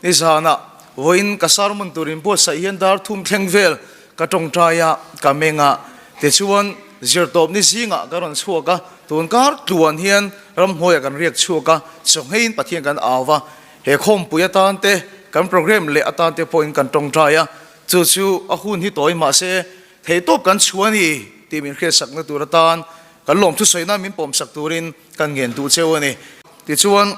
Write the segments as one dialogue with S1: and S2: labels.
S1: Nizanah vawiin ka sermon tur inbuatsaih hian dar thum thleng vel ka tawngtai a, ka meng a, tichuan zirtawpni zingah ka rawn chhuak a, tun kar tluan hian ramhnuaiah kan riak chhuak a, chawngeiin Pathian kan au va, he khawmpui atan te, kan program leh atan te pawhin kan tawngtai a, chu chu a hun hi tawi mahse theihtawp kan chhuah a ni tih min hriatsakna tur atan kan lawmthusawiina min pawmsak turin kan ngen duh cheu a ni. Tichuan.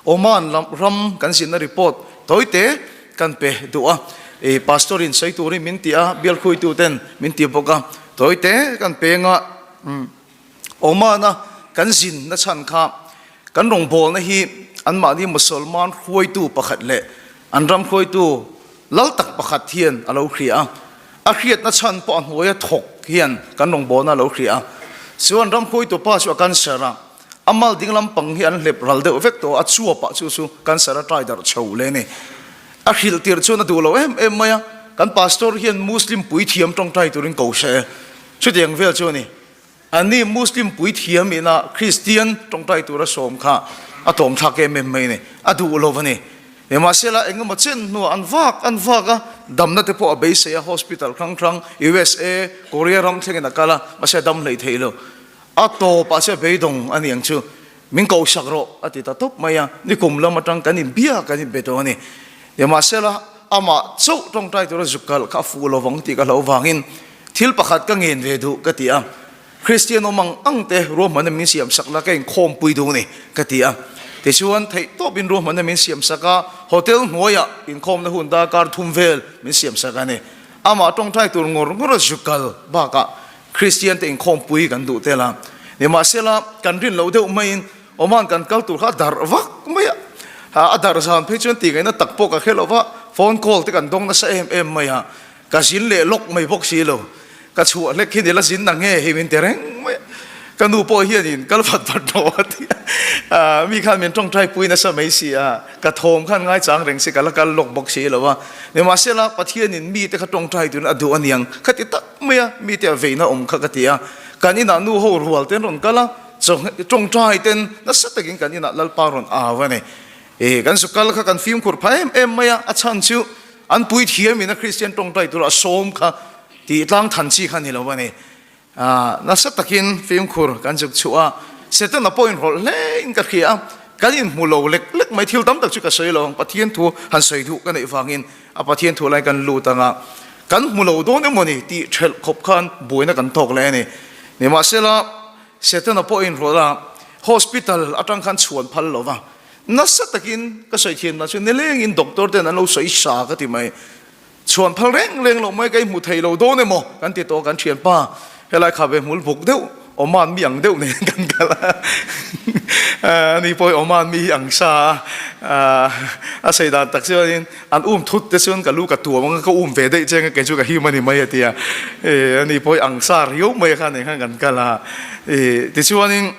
S1: Oman lam ram kan zinna report tawite kan pe duh a, i pastor in sawi turin min ti a, bial khuitu ten min ti bawk a, tawite kan peng a, Oman a kan zinna chhan kha kan rawngbawlna hi anmahni Musalman hruaitu pakhat leh an ram hruaitu lal tak pakhat hian a lo hria a, a hriatna chhan pawh a hnuaia thawk hian kan rawngbawlna a lo hria a, chuan ram hruaitu pa chu a cancer a, A mal ding lampang hi an hlep ral deuh vek tawh a, a chuapah chu chu cancer a trai darh chho le ni. A hrilh tirh chuan a duh lo em em mai a, kan pastor hian Muslim puithiam tawngtai turin ko se, chutiang vel chu a ni. Ani Muslim puithiam ina Kristian tawngtai tura sawm kha a tlawmthlak em em mai a ni, a duh lo a ni. Nimahsela engemaw chen hnuah an vak an vak a, damna te pawh a beisei a, hospital hrang hrang USA, Korea ram thlengin a kal a, mahse a dam hlei thei lo. A tawpah che beidawng a ni ang chu, min kohsak rawh a ti ta tawp mai a, nikum lam atang kan inbia kan inbe tawh a ni. Nimahsela, amah chauh tawngtai tura zuk kalh kha a fuh lo vang tih ka hlauh vangin thil pakhat ka ngen ve duh ka ti a, Kristian awm ang ang te ruahmanna min siam sak la ka inkhawmpui duh ni ka ti a. Tichuan, theihtawpin ruahmanna min siam sak a, hotel hnuaiah inkhawmna hun darkar thum vel min siam sak a ni. Amah tawngtai tur ngawr ngawra zuk kal bakah Kristian te inkhawmpui kan duh tel a, nimahsela kan rin loh deuh maiin Oman kan kal tur kha a darh vak mai a, a darh zan phei chuan tih ngaihna tak pawh ka hre lo va, phone call te kan dawng nasa em em mai a, ka zin leh lawk mai bawk si lo, ka chhuah hlek hi ni la zin na nge hei min ti reng mai a, ka nu pawh hianin kal vat vat rawh a ti a, mi khan min tawngtai pui nasa mai si a, ka thawm khan ngaichang reng si ka la kal lawk bawk si lo a, nimahsela Pathianin mite kha tawngtai turin a duh aniang khati tak. Mai a, mite a veina awm kha ka ti a, kan inah nu ho rual ten rawn kal a, tawngtai ten nasa takin kan inah Lalpa rawn au a ni. E, kan zu kal kha kan fimkhur pha em em mai a, a chhan chu an puithiam in a Kristian tawngtai tura a sawm kha tih tlang than chi kha ni lo a ni. A, nasa takin fimkhur kan zuk chhuah a, Setana pawh inrawlh hle in ka hria a, kan inhmu lo lek lek mai, thil tam tak chu ka sawi lo ang, Pathian thu han sawi duh ka neih vangin A Pathian thu lai kan lut ang a, kan hmu lo dawn emaw ni tih ṭhelh khawp khan buaina kan tawk leh a ni. Nimahsela, Setana pawh inrawlh a, hospital aṭang khan chhuan phal lo va, nasa takin ka sawi thiam dan chu nilengin doctor ten an lo sawi sa ka ti mai. Chhuan phal reng reng loh mai ka i hmu thei lo dawn emaw kan ti tawh kan ṭhianpa, helai kha ve hmul buk deuh Oman mi ang deuh nen kan kal a, ani pawh hi Oman mi hi ang sa a, a sawi dan tak chuanin an um thut te chuan ka lu ka tuam ang a, ka um ve daih che ang a, kei chu ka him a ni mai a ti a, ani pawh hi ang sa riau mai kha nen khan kan kal a, tichuanin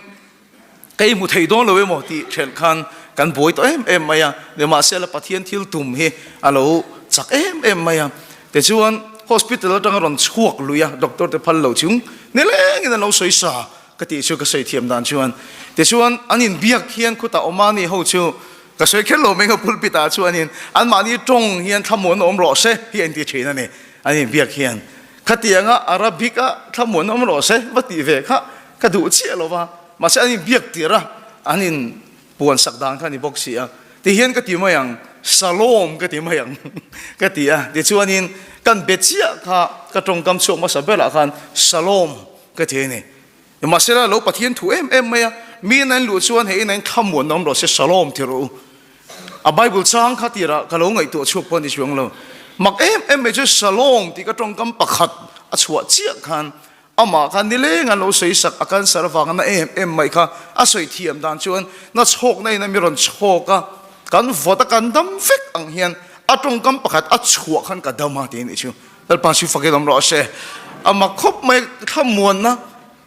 S1: ka i hmu thei dawn lo emaw tih ṭhelh khan kan buai tawh em em mai a, nimahsela Pathian thil tum hi a lo chak em em mai a. Tichuan, hospital atanga rawn chhuak lui a, doctor te phal lo chung nilengin an lo sawi sa ka tih chu ka sawi thiam dan chuan. Tichuan, an inbiak hian khutah Omani ho chu ka sawi kher lo mai nga pulpit ah chuanin anmahni tawng hian thlamuan awm rawh se hi a inti thin a ni, an inbiak hian. Khatianga Arabic a thlamuan awm rawh se va tih ve kha ka duh chiah lo va, mahse an inbiak tirh a, an in Puan sak dan kha a ni bawk si a, tihian ka ti mai ang, Shalom ka ti mai ang ka ti a, tichuanin kan be chiah kha ka tawngkam chhuak hmasa berah khan Shalom ka ti a ni. Nimahsela lo Pathian thu em em mai a, mi in a in luh chuan hei in a in thlamuan awm rawh se Shalom ti rawh u. A Bible chang kha tirah ka lo ngaihtuah chhuak pawh a ni chuang lo. Mak em em mai chu Shalom tih ka tawngkam pakhat a chhuah chiah khan Amah kha nileng an lo sawi sak, a cancer avanga na em em mai kha a sawi thiam dan chuan na chhawkna in a mi rawn chhawk a, kan vawt a kan dam vek ang hian a tawngkam pakhat a chhuah khan ka dam a ti a nih chu. Lalpa chu fakin awm rawh se. Amah khawp mai thlamuanna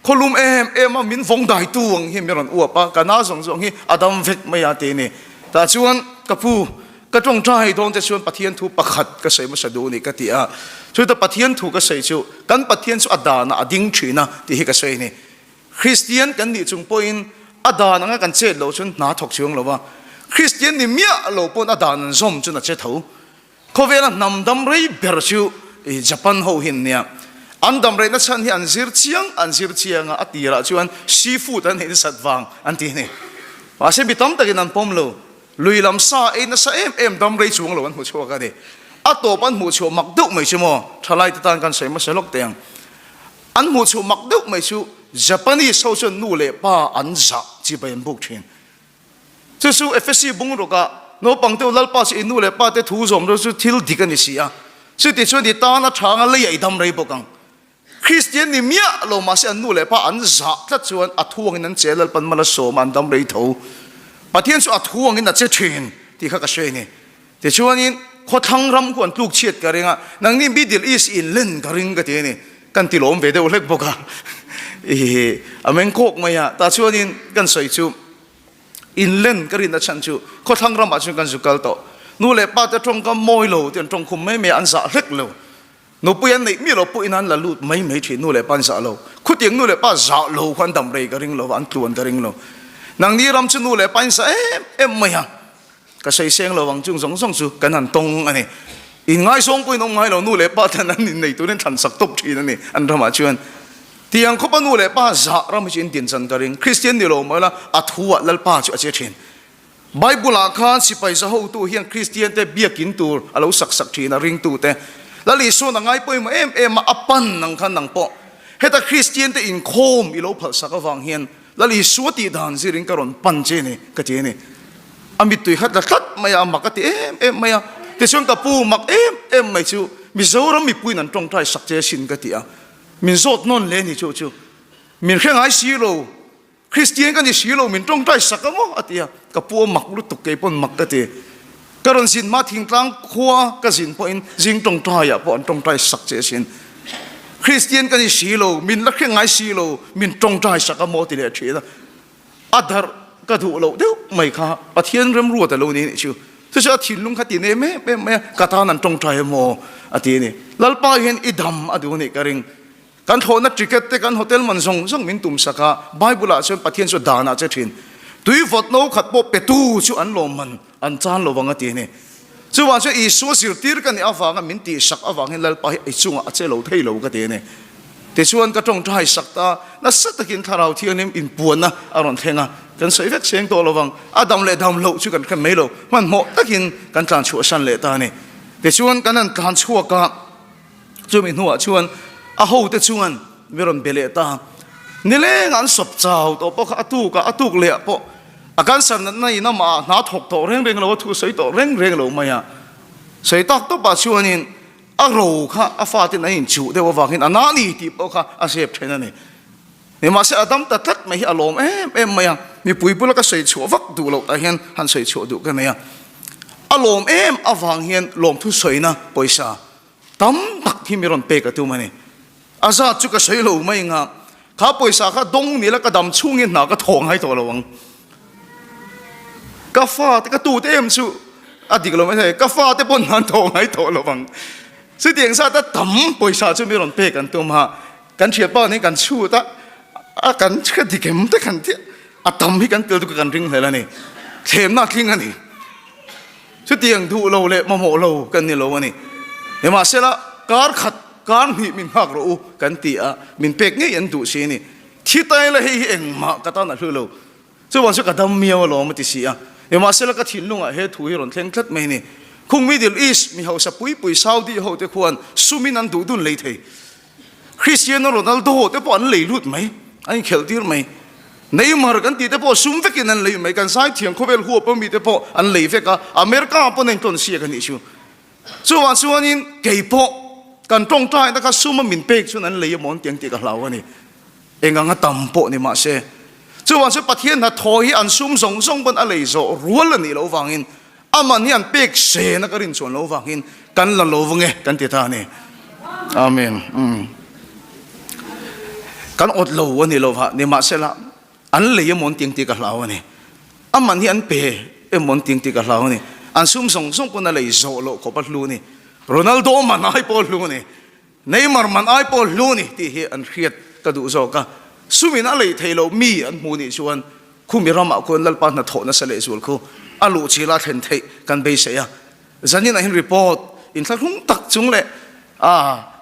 S1: khawlum em em a min vawng daitu ang hi mi rawn uap a, ka na zawng zawng hi a dam vek mai a ti a ni. Tah chuan ka pu Ka tawngtai dawn te chuan Pathian thu pakhat ka sawi hmasa duh a ni ka ti a, chuta Pathian thu ka sawi chu kan Pathian chu a danah a ding thin a tih hi ka sawi a ni. Kristian kan nih chung pawhin a dan anga kan chet loh chuan hna thawk chuang lo a, Kristian ni miah lo pawn a dan an zawm chuan a che tho. Khawvela hnam dam rei ber chu Japan ho hi an nia. An dam reihna chhan hi an zir chiang an zir chiang a, a tirah chuan seafood an ei nasat vang an ti a ni. Mahse mi tam takin an pawm lo. Lui lam sa ei nasa em em dam rei chuang lo an hmu chhuak a ni. A tawp an hmuh chhuah mak deuh mai chu maw? Thalai te tan kan sawi hmasa lawk teh ang. An hmuh chhuah mak deuh mai chu Japanese ho chuan nu leh pa an zah chibai an buk thin. Chu chu Efesi bungrukah naupang te Lalpa chu i nu leh pa te thu zawm ro chu thil dik a ni si a. Chuti chuan i tan a tha anga leiah i dam rei bawk ang. Kristian ni miah lo mahse an nu leh pa an zah tlat chuan a thu angin an che Lalpan mal a sawm a an dam rei tho. Pathian chu a thu angin a che thin tih kha ka hre a ni. Tichuanin khawthlang ram khu an tluk chhiat ka ring a, nangni Middle East in len ka ring ka ti a ni. Kan ti lawm ve deuh hlek bawk a, i a meng kawk mai a. Tah chuanin kan sawi chu in len ka rinna chhan chu khawthlang ramah chuan kan zu kal tawh. Nu leh pa te tawngkam mawi lo te an tawng khum mai mai a, an zah hlek lo. Nupui an neih miah lo pawhin an la lut mai mai thin, nu leh pa an zah lo. Khutiang nu leh pa zah lo kha an dam rei ka ring lo va, an tluan ka ring lo. Nangni ram chu nu leh pa in zah em em mai a. Ka sawi seng lo ang chung zawng zawng chu kan han tawng a ni. In ngaizawng pawhin awm ngai lo, nu leh pa ten an innei turin thlan sak tawp thin a ni an ramah chuan. Tiang khawpa nu leh pa zah ram hi chu in din chan ka ring. Kristian ni lo mah ila a thu ah Lalpa chu a che thin. Bible ah khan sipai za hotu hian Kristian te biakin tur a lo sak sak thin a ringtu te. Lal Isuan a ngai pawimawh em em a, a pan ang khan nang pawh heta Kristian te inkhawm i lo phalh sak avang hian Lal Isua tih dan zirin ka rawn pan che ni ka ti a ni. A mittui khat la tlat mai a, a mak a ti em em mai a. Tichuan ka pu mak em em mai chu Mizoram mipuiin an tawngtai sak che asin ka ti a. Min zawt nawn hle ni chu chu. Min hre ngai si lo, Kristian ka ni si lo, min tawngtai sak a maw a ti a. Ka pu a mak lutuk kei pawn mak ka ti. Ka rawn zin hma thingtlang khua ka zin pawhin zing tawngtaiah pawh an tawngtai sak che asin. Kristian ka ni si lo, min la hre ngai si lo, min tawngtai sak a maw ti leh thin a. A darh ka duh loh deuh mai kha Pathian remruat a lo ni anih chu. Chu chu a thinlung kha ti nem em em mai a, ka tan an tawngtai emaw a ti a ni. Lalpa hian i dam a duh anih ka ring. Kan thlawhna ticket te kan hotel man zawng zawng min tum sak a, Bible ah chuan Pathian chu dan ah che thin. Tui vawt no khat pawh petu chu an lawm man an chan lo vang a ti a ni. Chuvang chuan Isua zirtir ka nih avanga min tih sak avangin Lalpa hi i chungah a che lo thei lo ka ti a ni. Tichuan ka tawngtai sak ta, nasa takin Thlarau Thianghlim inpuanna a rawn thleng a, kan sawi vek seng tawh lo vang, a dam leh dam loh chu kan hre mai lo, hmanhmawh takin kan tlan chhuahsan leh ta a ni. Tichuan kan han tlan chhuak a. Chumi hnuah chuan a hote chuan mi rawn be leh ta. Nileng an sawp chau tawh pawh kha a tuk a, a tuk leh ah pawh a cancer natna in amah ah hna thawk tawh reng reng lo a, thu sawi tawh reng reng lo mai a. Sawi tak tawpah chuanin a ro kha a faten an inchuh deuh avangin a na ni tih pawh kha a zep then a ni. Nimahse a dam ta tlat mai hi a lawm em em mai a, mipui bula ka sawi chhuah vak duh loh tah hian han sawi chhuah duh ka nei a. A lawm em avang hian lawmthu sawina pawisa Tam tak hi mi rawn pek a tum a ni. A zat chu ka sawi lo mai nga, kha pawisa kha dawng nila ka dam chhungin hna ka thaw ngai tawh lo ang. Ka fate, ka tute em chu a dik lo mai thei, ka fate pawn hna an thaw ngai tawh lo ang. Chutiang zat a tam pawisa chu mi rawn pek an tum a, kan thianpa nen kan chhut a, a kan hre dik em te kan ti a tam hi kan tel chu kan ring hlel a ni. Thlemna a tling a ni. Chutiang duh lo leh mamawh lo kan ni lo a ni. Nimahsela, kar khat, kar hnih min nghak rawh u kan ti a, min pek ngei an duh si a ni. Thi tai la hei hi engmah ka tan a hlu lo. Chuvang chu ka dam miau alawm a ti si a. Nimahsela, ka thinlungah he thu hi rawn thleng tlat mai a ni. Khung Middle East mi hausa pui pui Saudi ho te khuan sumin an duh dun lei thei. Cristiano Ronaldo te pawh an lei lut mai, an inkhelh tir mai. Neymar kan tih te pawh sum vekin an lei mai, kan zaithiam khawvel huap a mi te pawh an lei vek a, America ah pawn a intawn siak a nih chu. Chuvang chuanin kei pawh kan tawngtaina kha sum a min pek chuan an lei emaw an ti ang tih ka hlau a ni. Eng anga tam pawh ni mahse. Chuvang chuan Pathian hnathawh hi an sum zawng zawng pawn a lei zawh rual a nih loh vangin A man hi an pek sena ka rin chuan lo vangin kan la lo vang e kan ti ta a ni. Amen. Umm. Kan awt lo a ni lo va, nimahsela an lei emaw an ti ang tih ka hlau a ni. A man hi an pe emaw an ti ang tih ka hlau a ni. An sum zawng zawng pawn a lei zawh loh khawp a hlu a ni. Ronaldo man ai pawh a hlu a ni. Neymar man ai pawh hlu ni tih hi an hriat ka duh zawk a, sumin a lei thei lo mi an hmu nih chuan khumi ramah khuan Lalpa hnathawh nasa leh zual khu. a luh chila thlen theih kan beisei a. Zanin ah hian report inthlahrung tak chung leh a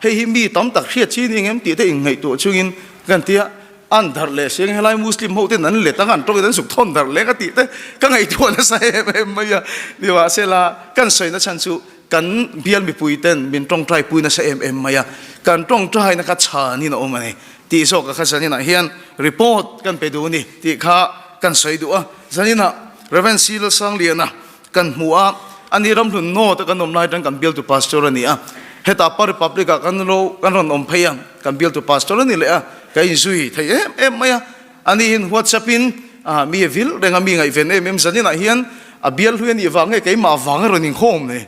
S1: hei hi mi tam tak hriat chi ni engem tih te inngaihtuah chungin kan ti a, an darh leh si ang helai Muslim ho ten an let ang an tawngin an zuk thawn darh leh ang a tih te ka ngaihtuah nasa em em mai a. Nimahsela kan sawi na chhan chu kan bial mipui ten min tawngtai pui nasa em em mai a, kan tawngtaina kha chhanin a awm a ni tih zawk a kha zaninah hian report kan pe duh a ni tih kha kan sawi duh a. Zaninah Rev. C. Lalsangliana kan hmu a, ani ramhlun North a kan awm lai atang kan bialtu pastor a ni a, hetah Pa Republic ah kan lo kan rawn awm phei a, kan bialtu pastor a ni leh a, ka inzui thei em em mai a, ani in WhatsApp in ah mi a vil reng a, mi ngaihven em em zaninah hian a bial hlui a nih vang nge keimah vang a rawn inkhawm ni,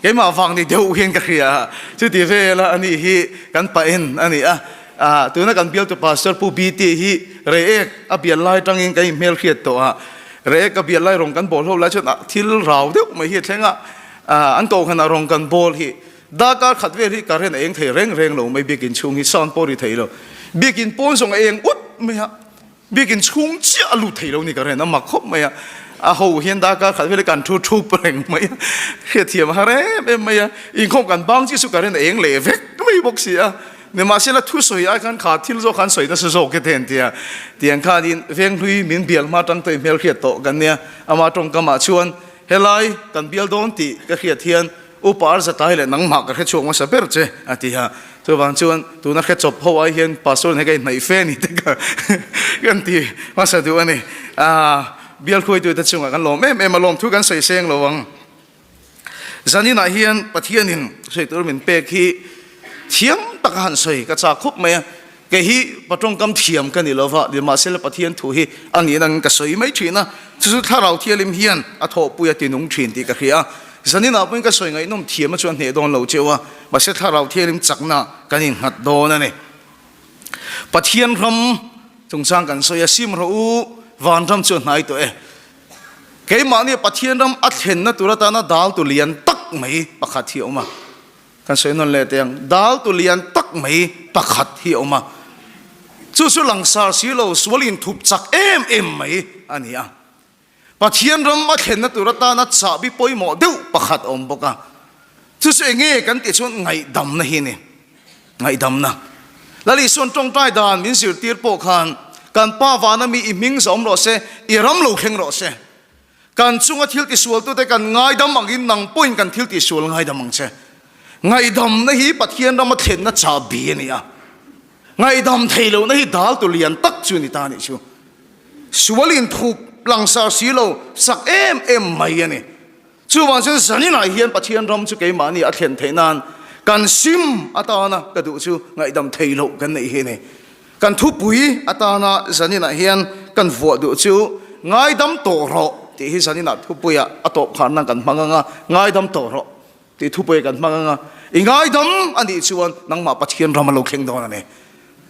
S1: keimah vang ni deuh hian ka hria a, chuti vel a ani hi kan pa en a ni a, ah tuna kan bialtu pastor Pu BT hi Reiek a bial lai atangin kan inhmelhriat tawh a. Reh ka bial lai rawng kan bawl ho lai chuan ah thil rau deuh mai hi a thleng a, ah an kohhran ah rawng kan bawl hi darkar khat vel hi current a eng thei reng reng lo mai biakin chhung hi sound pawh ri thei lo biakin pawn zawng a eng ut mai a biakin chhung chiah a lut thei lo ni current a mak khawp mai a a ho hian darkar khat vel hi kan thu thup reng mai a hriatthiam a har em em mai a inkhawm kan bang chiah chu current a eng leh vek mai bawk si a. Nimahsela thusawi ai khan kha thil zawk khan sawi nasa zawk e ten tia tiang khanin Venghlui min bial hma tang tawih hmel hriat tawh kan nia. Ama tawngkamah chuan helai kan bial dawn tih ka hriat hian Upa Arzatai leh nangmah ka hre chhuak hmasa ber che a ti a. Chuvang chuan tuna hre chawp ho ai hian Pastor in hei ka inhnaih fe ni te ka kan ti hmasa duh a ni. Bial hruaitute chungah kan lawm em em a, lawmthu kan sawi seng lo ang. Zaninah hian Pathianin sawi tur min pek hi thiam taka han sawi ka chak khawp mai a, kei hi patawngkam thiam ka ni lova, nimahsela Pathian thu hi a nihna angin ka sawi mai thin a, chu chu Thlarau Thialim hian a thawhpui a tinung thin tih ka hria a, zaninah pawhin ka sawi ngaihnawm thiam a chuan hneh dawn lo cheu a, mahse Thlarau Thialim chakna kan innghat dawn a ni. Pathian ram chungchang kan sawi a, sim rawh u, vanram chu a hnai tawh e. Keimahni Pathian ram a thlenna tur atana dal tu lian tak mai pakhat hi a awm a. Kan sawi nawn leh teh ang, dal tu lian tak mai pakhat hi a awm a. Chu chu langsar si lo, sual inthup chak em em mai a ni a. Pathian ram a thlenna tur atana chahbi pawimawh deuh pakhat a awm bawk a. Chu chu enge kan tih chuan ngaihdamna hi a ni. Ngaihdamna. Lal Isuan tawngtai dan min zirtir pawh khan kan Pa vana mi i hming zawm rawh se, i ram lo thleng rawh se. Kan chunga thil tisualtute kan ngaidam angin nang pawhin kan thil tisual ngaidam ang che. Ngaihdamna hi Pathian rama thlenna chahbi a ni a. Ngaihdam thei lohna hi dal tu lian tak chu a ni ta nih chu. Sual inthup langsar si lo sak em em mai a ni. Chuvang chuan zaninah hian Pathian ram chu keimahni a thlen theih nan kan sim atana ka duh chu ngaihdam thei loh kan neih hi a ni. Kan thupui atana zaninah hian kan vuah duh chu ngaidam tawh rawh tih hi zaninah thupuiah a tawp khar nan kan hmang ang a, ngaidam tawh rawh tih thupui kan hmang ang a. I ngaidam a nih chuan nangmah Pathian ram a lo thleng dawn a ni.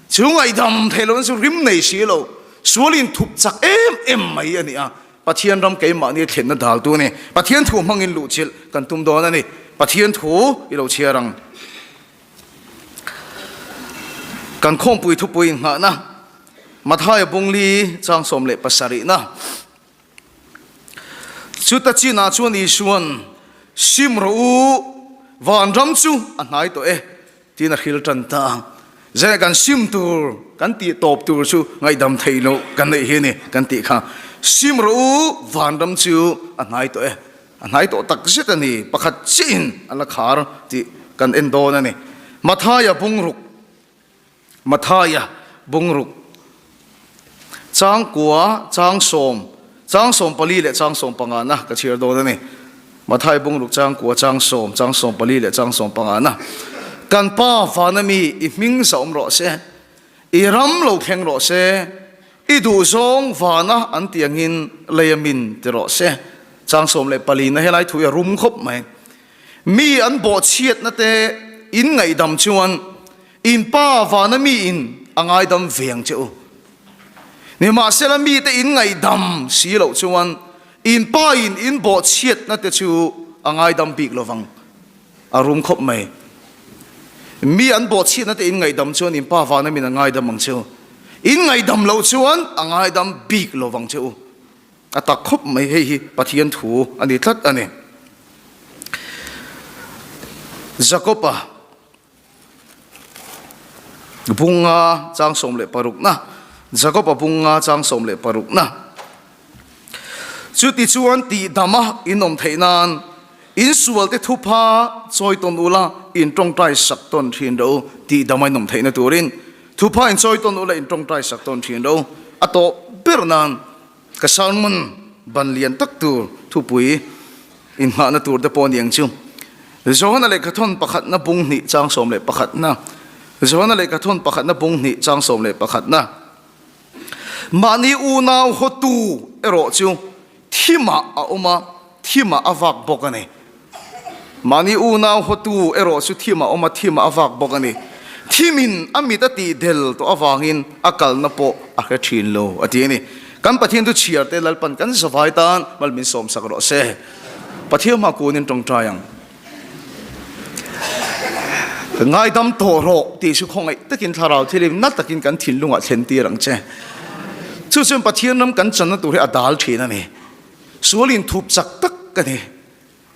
S1: Chu ngaihdam thei lohna chu rim nei si lo, sual inthup chak em em mai a ni a. Pathian ram keimahni thlenna daltu a ni. Pathian thu hmangin luhchilh kan tum dawn a ni. Pathian thu i lo chhiar ang. Kan khawmpui thupui inghahna Mathaia Bungli chang 17na. Chuta chinah chuan Isuan, Sim rawh u, vanram chu a hnai tawh e. Tiin a hril tan ta a, Zeh kan sim tur, kan tih tawp tur chu ngaihdam theih loh kan neih hi a ni kan tih kha. Sim rawh u, vanram chu a hnai tawh e, a hnai tawh tak zet a ni, pakhat chiahin a la khar tih kan en dawn a ni. Mathaia bungruk, Mathaia bungruk. Changkua, changsawm, changsawm pali leh changsawm pangana ka chhiar dawn a ni. Mathai bungruk changkua, changsawm, changsawm pali leh changsawm pangana. Kan Pa vana mi i hming zahawm rawh se, i ram lo thleng rawh se, i duhzawng vana an tih angin lei a min ti rawh se. Changsawm leh palina helai thu hi a rum khawp mai. Mi an bawhchhiatna te in ngaihdam chuan In Pa vana mi in a ngaidam ve ang che u. Nimahsela mite in ngaihdam si loh chuan in Pa in in bawhchhiatna te chu a ngaidam bik lo vang. A rum khawp mai. Mi an bawhchhiatna te in ngaihdam chuan in Pa vana min a ngaidam ang che u. In ngaihdam loh chuan a ngaidam bik lo vang che u. A tak khawp mai hei hi Pathian thu a ni tlat a ni. Jakob-a bunga chang 16na Jakob-a bunga chang 16na Chutichuan tihdama in awm theih nan in sualte thupha chawi tawn ula in tawngtai sak tawn thin ro tihdama in awm theihna turin thupha in chawi tawn ula in tawngtai sak tawn thin ro a tawh ber nan Ka sermon ban lian tak tur thupui inghahna tur te pawh a ni ang chu. Johana lehkhathawn pakhatna bung hnih chang 11na Johana lehkhathawn pakhatna bung hnih chang 11na Mahni unau hawtu erawh chu thimah a awm a, thimah a vak bawk a ni. Mahni unau hawtu erawh chu thim a awm a, thim a vak bawk a ni. Thimin a mit a tih del tawh avangin a kalna pawh a hre thin lo, a ti a ni. Kan Pathian chu chhiar te Lalpan kan zavai tan mal min sawmsak rawh se. Pathian hma kunin tawngtai ang. Ngaidam tawh rawh tih chu khawngaih takin thlarau thilim na takin kan thinlungah thlen tir ang che. Chu chuan Pathian ram kan channa tur hi a dal thin a ni. Sual inthup chak tak ka ni.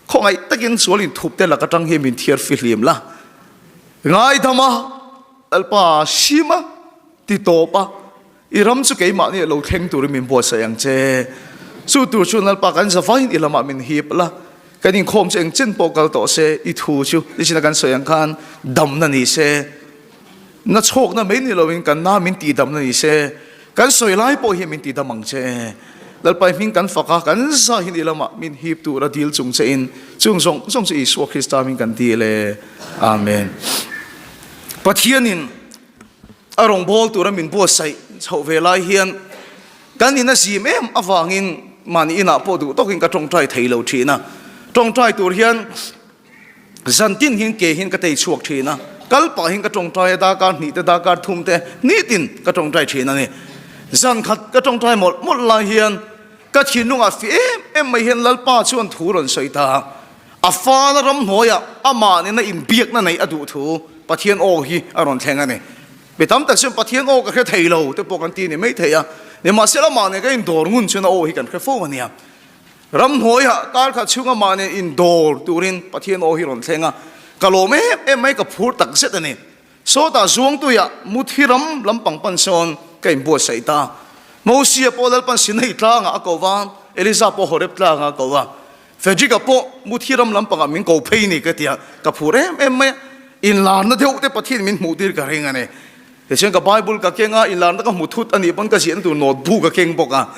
S1: Khawngaih takin sual inthup te lak atang hi min thiar fihlim la. Ngaidam a, Lalpa sim a, ti tawp a, i ram chu keimahni a lo thleng turin min buatsaih ang che. Chu tur chuan Lalpa kan zavaiin i lamah min hip la, kan inkhawm chu engchen pawh kal tawh se, i thu chu nichina kan sawi ang khan damna ni se. Na chhawkna mai ni loin kan na min tihdamna ni se, kan sawi lai pawh hian min tihdam ang che. Lalpai hming kan fak a, kan zahin i lamah min hip tur a dil chung che in, chung zawng zawng chu Isua Krista hming kan dil e. Amen. Pathianin a rawngbâwl tura min buatsaih chhoh ve lai hian kan in a zim em avangin mahni inah pawh duh tawkin ka tawngtai thei lo thin a. Tawngtai tur hian Zan tin hian ke hian ka tei chhuak thin a, kal pah hian ka tawngtai a, darkar hnih te darkar thum te nitin ka tawngtai thin a ni. Zan khat ka tawngtai mawlh mawlh lai hian ka thinlungah fih em em mai hian Lalpa chuan thu rawn sawi ta a, a fana ramhnuaiah amah nena inbiakna neih a duh thu Pathian aw hi a rawn thleng a ni. Mi tam tak chuan Pathian aw ka hre thei lo te pawh kan ti ni mai thei a, nimahsela amah nen ka indawr ngun chuan a aw hi kan hre fo a nia. Ramhnuaiah kar khat chhunga mahni indawr turin Pathian aw hi rawn thleng a, ka lawm em em mai, ka phur tak zet a ni. Sawtah Zuangtuiah Muthi ram lampang pan sawn ka inbuatsaih ta. Mosia pawh Lalpan Sinai tlangah a ko va, Eliza pawh Horeb tlangah a ko va, Frederick-a pawh Muthi ram lampangah min ko phei ni ka ti a, ka phur em em mai a. Inlarna deuh te Pathian min hmuh tir ka ring a ni. Tichuan ka Bible ka keng a, inlarna ka hmu thut a nih pawn ka ziahna tur notebook ka keng bawk a,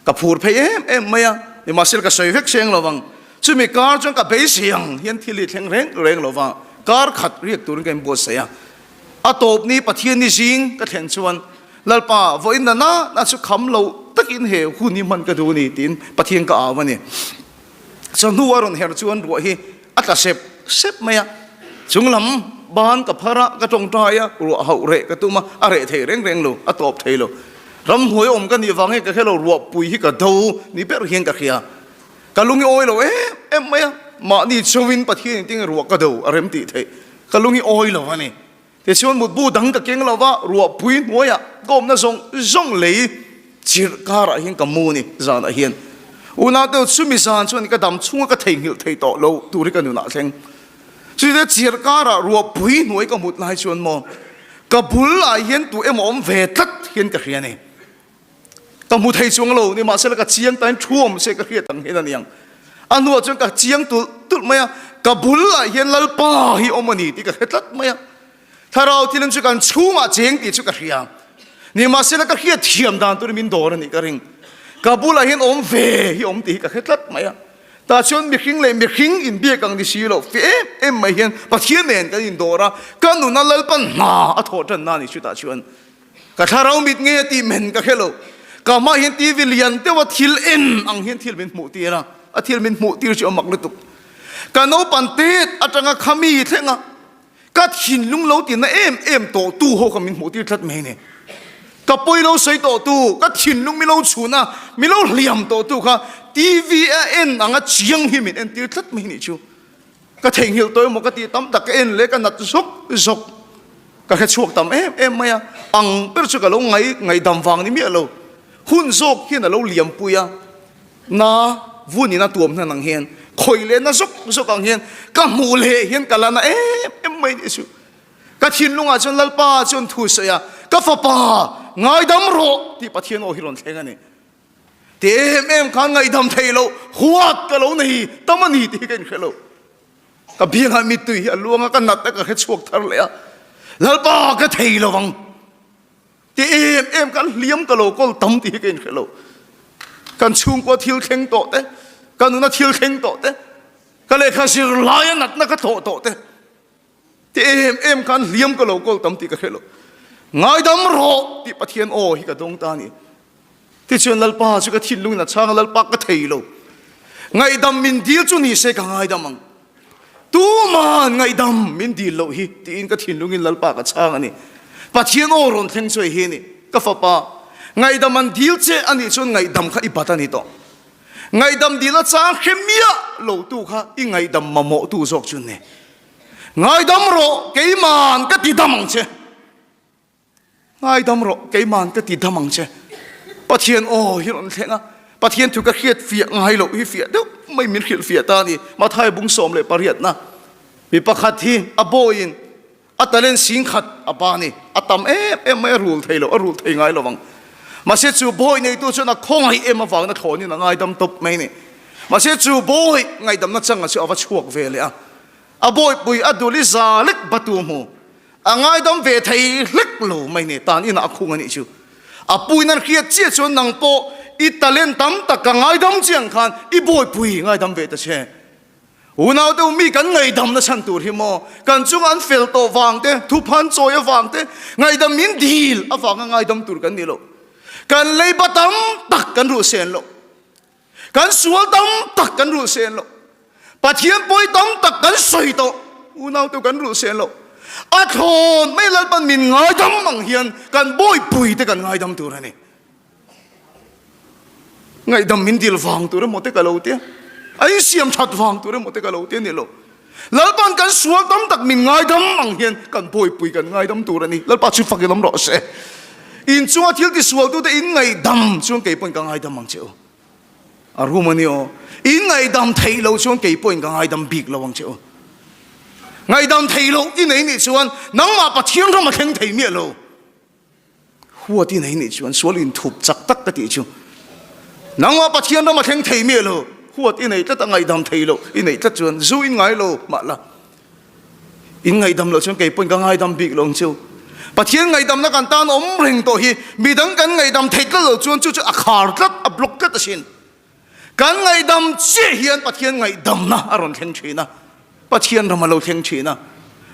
S1: ka phur phei em em mai a, nimahsela ka sawi vek seng lo vang. Chumi kar chuan ka beisei ang hian thil hi thleng reng reng lo va, kar khat riak turin ka inbuatsaih a. A tawp ni Pathian ni zing ka thlen chuan, Lalpa, vawiin na na na chu kham lo takin he hun hi hman ka duh a ni tiin Pathian ka au a ni. Chawhnu a rawn her chuan ruah hi a tla sep sep mai a, chunglam ban ka phar a, ka tawngtai a, ruah hauh reh ka tum a, a reh thei reng reng lo, a tawp thei lo. Ramhnuai awm ka nih vang hian ka hre lo, ruahpui hi ka do ni ber hian ka hria. Ka lung i awi lo em em mai a, mahni chauhin Pathian in tinge ruah ka do a rem tih theih, ka lung i awi lo a ni. Tichuan mutbu dang ka keng lo va, ruahpui hnuaiah ka awmna zawng zawng lei chirh karah hian ka mu ni zanah hian. Unau chumi zan chuan ka dam chhunga ka theihnghilh thei tawh lo tur hi ka nunah thleng. Chutah chirh karah ruahpui hnuai ka mut lai chuan maw ka bulah hian tu emaw awm ve tlat hian ka hria a ni. Ka hmu thei chuang lo, nimahsela ka chiang tain thu awm se ka hriat ang hian a ni ang. A hnuah chuan ka chiang tulh tulh mai a, ka bulah hian Lalpa hi awm a ni tih ka hre tlat mai a. Thlarau thilin chu kan chhungah cheng tih chu ka hria. Nimahsela ka hriat thiam dan turin min dawr a nih ka ring. Ka bulah hian awm ve hi awm tih hi ka hre tlat mai a. Tah chuan mihring leh mihring inbiak ang ni si lo, fih em em mai hian Pathian nen kan indawr a, ka nuna Lalpan hna a thawh tanna a ni chutah chuan. Ka thlarau mit nge tih men ka hre lo. Ka hmah hian TV lian deuha thil en ang hian thil min hmuh tir a, a thil min hmuh tir chu a mak lutuk. Ka naupan tet atanga khami thlenga ka thinlung lo tina em em tawh tu ho kha min hmuh tir tlat mai ni. Ka pawi lo sawi tawh tu, ka thinlung mi lo chhun a, mi lo hliam tawh tu kha TV a en anga chiang hi min en tir tlat mai nih chu. Ka theihnghilh tawh emaw ka tih tam tak ka en leh ka nat zawk zawk ka hre chhuak tam em em mai a, ang ber chu ka lo ngai ngaihdam vang ni miah lo, hun zawk hian a lo liam pui a. Na vunin a tuam hnan ang hian khawih leh na zawk zawk ang hian ka hmuh leh hian ka la na em em mai nih chu. Ka thinlungah chuan Lalpa chuan thu sawi a, ka fapa ngaidam rawh tih Pathian aw hi rawn thleng a ni. Ti em em khan ngaihdam thei loh huat ka lo nei tam a ni tih hi ka inhre lo. Ka biangah mittui hi a luang a, ka nat a ka hre chhuak thar leh a, Lalpa ka thei lo vang. Ti em em kan hliam ka lo kawl tam tih hi ka inhre lo. Kan chhungkua thil thleng tawh te, ka nuna thil thleng tawh te, ka lehkha zir laia natna ka thawh tawh te, ti em em khan hliam ka lo kawl tam tih ka hre lo. Ngaidam rawh tih Pathian aw hi ka dawng ta a ni. Tichuan Lalpa chu ka thinlungin a chhang a, Lalpa ka thei lo. Ngaihdam min dil chu ni se ka ngaidam ang. Tuman ngaihdam min dil loh hi tiin ka thinlungin Lalpa ka chhang a ni. Pathian aw rawn thleng chu hei hi a ni, Ka fapa, ngaihdam an dil che a nih chuan ngaihdam kha i bat a ni tawh. Ngaihdam dil a chang hre miah lo tu kha i ngaihdam mamawh tu zawk chu ni. Ngaidam rawh, keiman ka ti dam ang che. Ngaidam rawh, keiman ka ti dam ang che. Pathian aw hi rawn thleng a, Pathian thu ka hriat fiah ngai loh hi fiah deuh mai min hrilh fiah ta a ni. Mathai bung 18 mi pakhat hi a bawiin a talent singkhat a ba a ni. A tam em em mai a rul thei lo, a rul thei ngai lo ang. Mahse chu bawi neitu chuan a khawngaih em avangin a thlawnin a ngaidam tawp mai a ni. Mahse chu bawi ngaihdamna changa chu a va chhuak ve leh a. A bawihpui a dul i za lek batu hmu. A ngaidam ve thei hlek lo mai ni tan inah a khung a nih chu. A puin an hriat chiah chuan nang pawh i talent tam tak ka ngaidam chiang khan i bawihpui ngaidam ve ta che. Unau deuh mi kan ngaihdam na chhan tur hi maw kan chunga an fel tawh vang te, thuphan chawi avang te, ngaihdam min dil avanga ngaidam tur kan ni lo. Kan leiba tam tak kan ruh sen lo. Kan sual tam tak kan rulh sen lo. Pathian pawi tam tak kan sawi tawh. Unau te kan rulh sen lo. A thlawn mai Lalpan min ngaidam ang hian kan bawipui te kan ngaidam tur a ni. Ngaihdam min dil vang tur emaw te ka lo tia. A insiam that vang tur emaw te ka lo tia ni lo. Lalpan kan sual tam tak min ngaidam ang hian kan bawipui kan ngaidam tur a ni. Lalpa chu fak i lam rawh se. In chunga thil tisualtute in ngaihdam chuan kei pawhin ka ngaidam ang che u. A rum a ni aw. In ngaihdam theih loh chuan kei pawhin ka ngaidam bik lo ang che u. Ngaihdam theih loh i nei nih chuan nangmah Pathian ram a thleng thei miah lo. Huat i nei nih chuan sual inthup chak tak ka tih chu. Nangmah Pathian ram a thleng thei miah lo. Huat i nei tlat a ngaihdam thei lo i neih tlat chuan zu in ngai lo mah la. In ngaihdam loh chuan kei pawhin ka ngaidam bik lo ang chu. Pathian ngaihdamna kan tan awm reng tawh hi midang kan ngaihdam thei tlat lo chuan chu chu a khar tlat, a block tlat asin. Kan ngaihdam chiah hian Pathian ngaihdamna a rawn thleng thin a, Pathian ram a lo thleng thin a.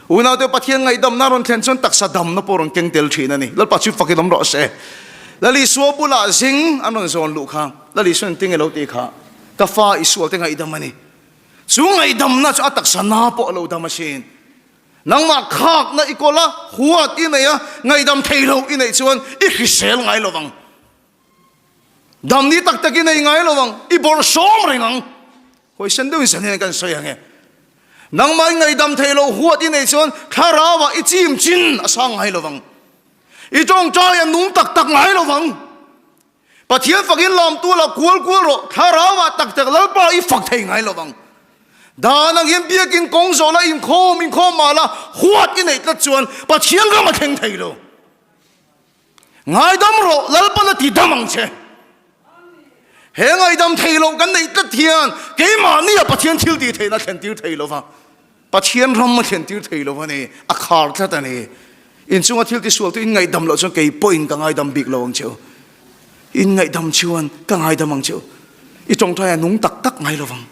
S1: Unaute Pathian ngaihdamna a rawn thlen chuan taksa damna pawh a rawn keng tel thin a ni. Lalpa chu fakin awm rawh se. Lal Isua bulah zing an rawn zawn luh kha, Lal Isuan engtin nge lo tih kha, Ka fa i sualte ngaihdam a ni. Chu ngaihdamna chu a taksa na pawh a lo dam asin. Nangmah khakna i kawl a, huat i nei a, ngaihdam thei loh i neih chuan i hrisel ngai lo vang. Damni tak tak i nei ngai lo ang, i bawrh sawm reng ang. Hawisan deuhin san hian kan sawi ang e. Nangmah i ngaihdam thei loh huat i neih chuan thlarauah i chim chin a sang ngai lo vang. I tawngtai a nung tak tak ngai lo vang. Pathian fakin lamtu la kual kual rawh, thlarauah tak tak Lalpa i fak thei ngai lo vang. Dan ang hian biakin kawng zawh la inkhawm inkhawm mah la huat i neih tlat chuan Pathian ram a thleng thei lo. Ngaidam rawh, Lalpan a ti dam ang che. He ngaidam thei loh kan neih tlat hian keimahnia Pathian thil tih theihna a thlen tir thei lo va, Pathian ram a thlen tir thei lo a ni, a khar tlat a ni. Inchunga thil tisual chu in ngaihdam loh chuan kei pawhin ka ngaidam bik lo ang che u. In ngaihdam chuan ka ngaidam ang che u. I tawngtai a nung tak tak ngai lo vang.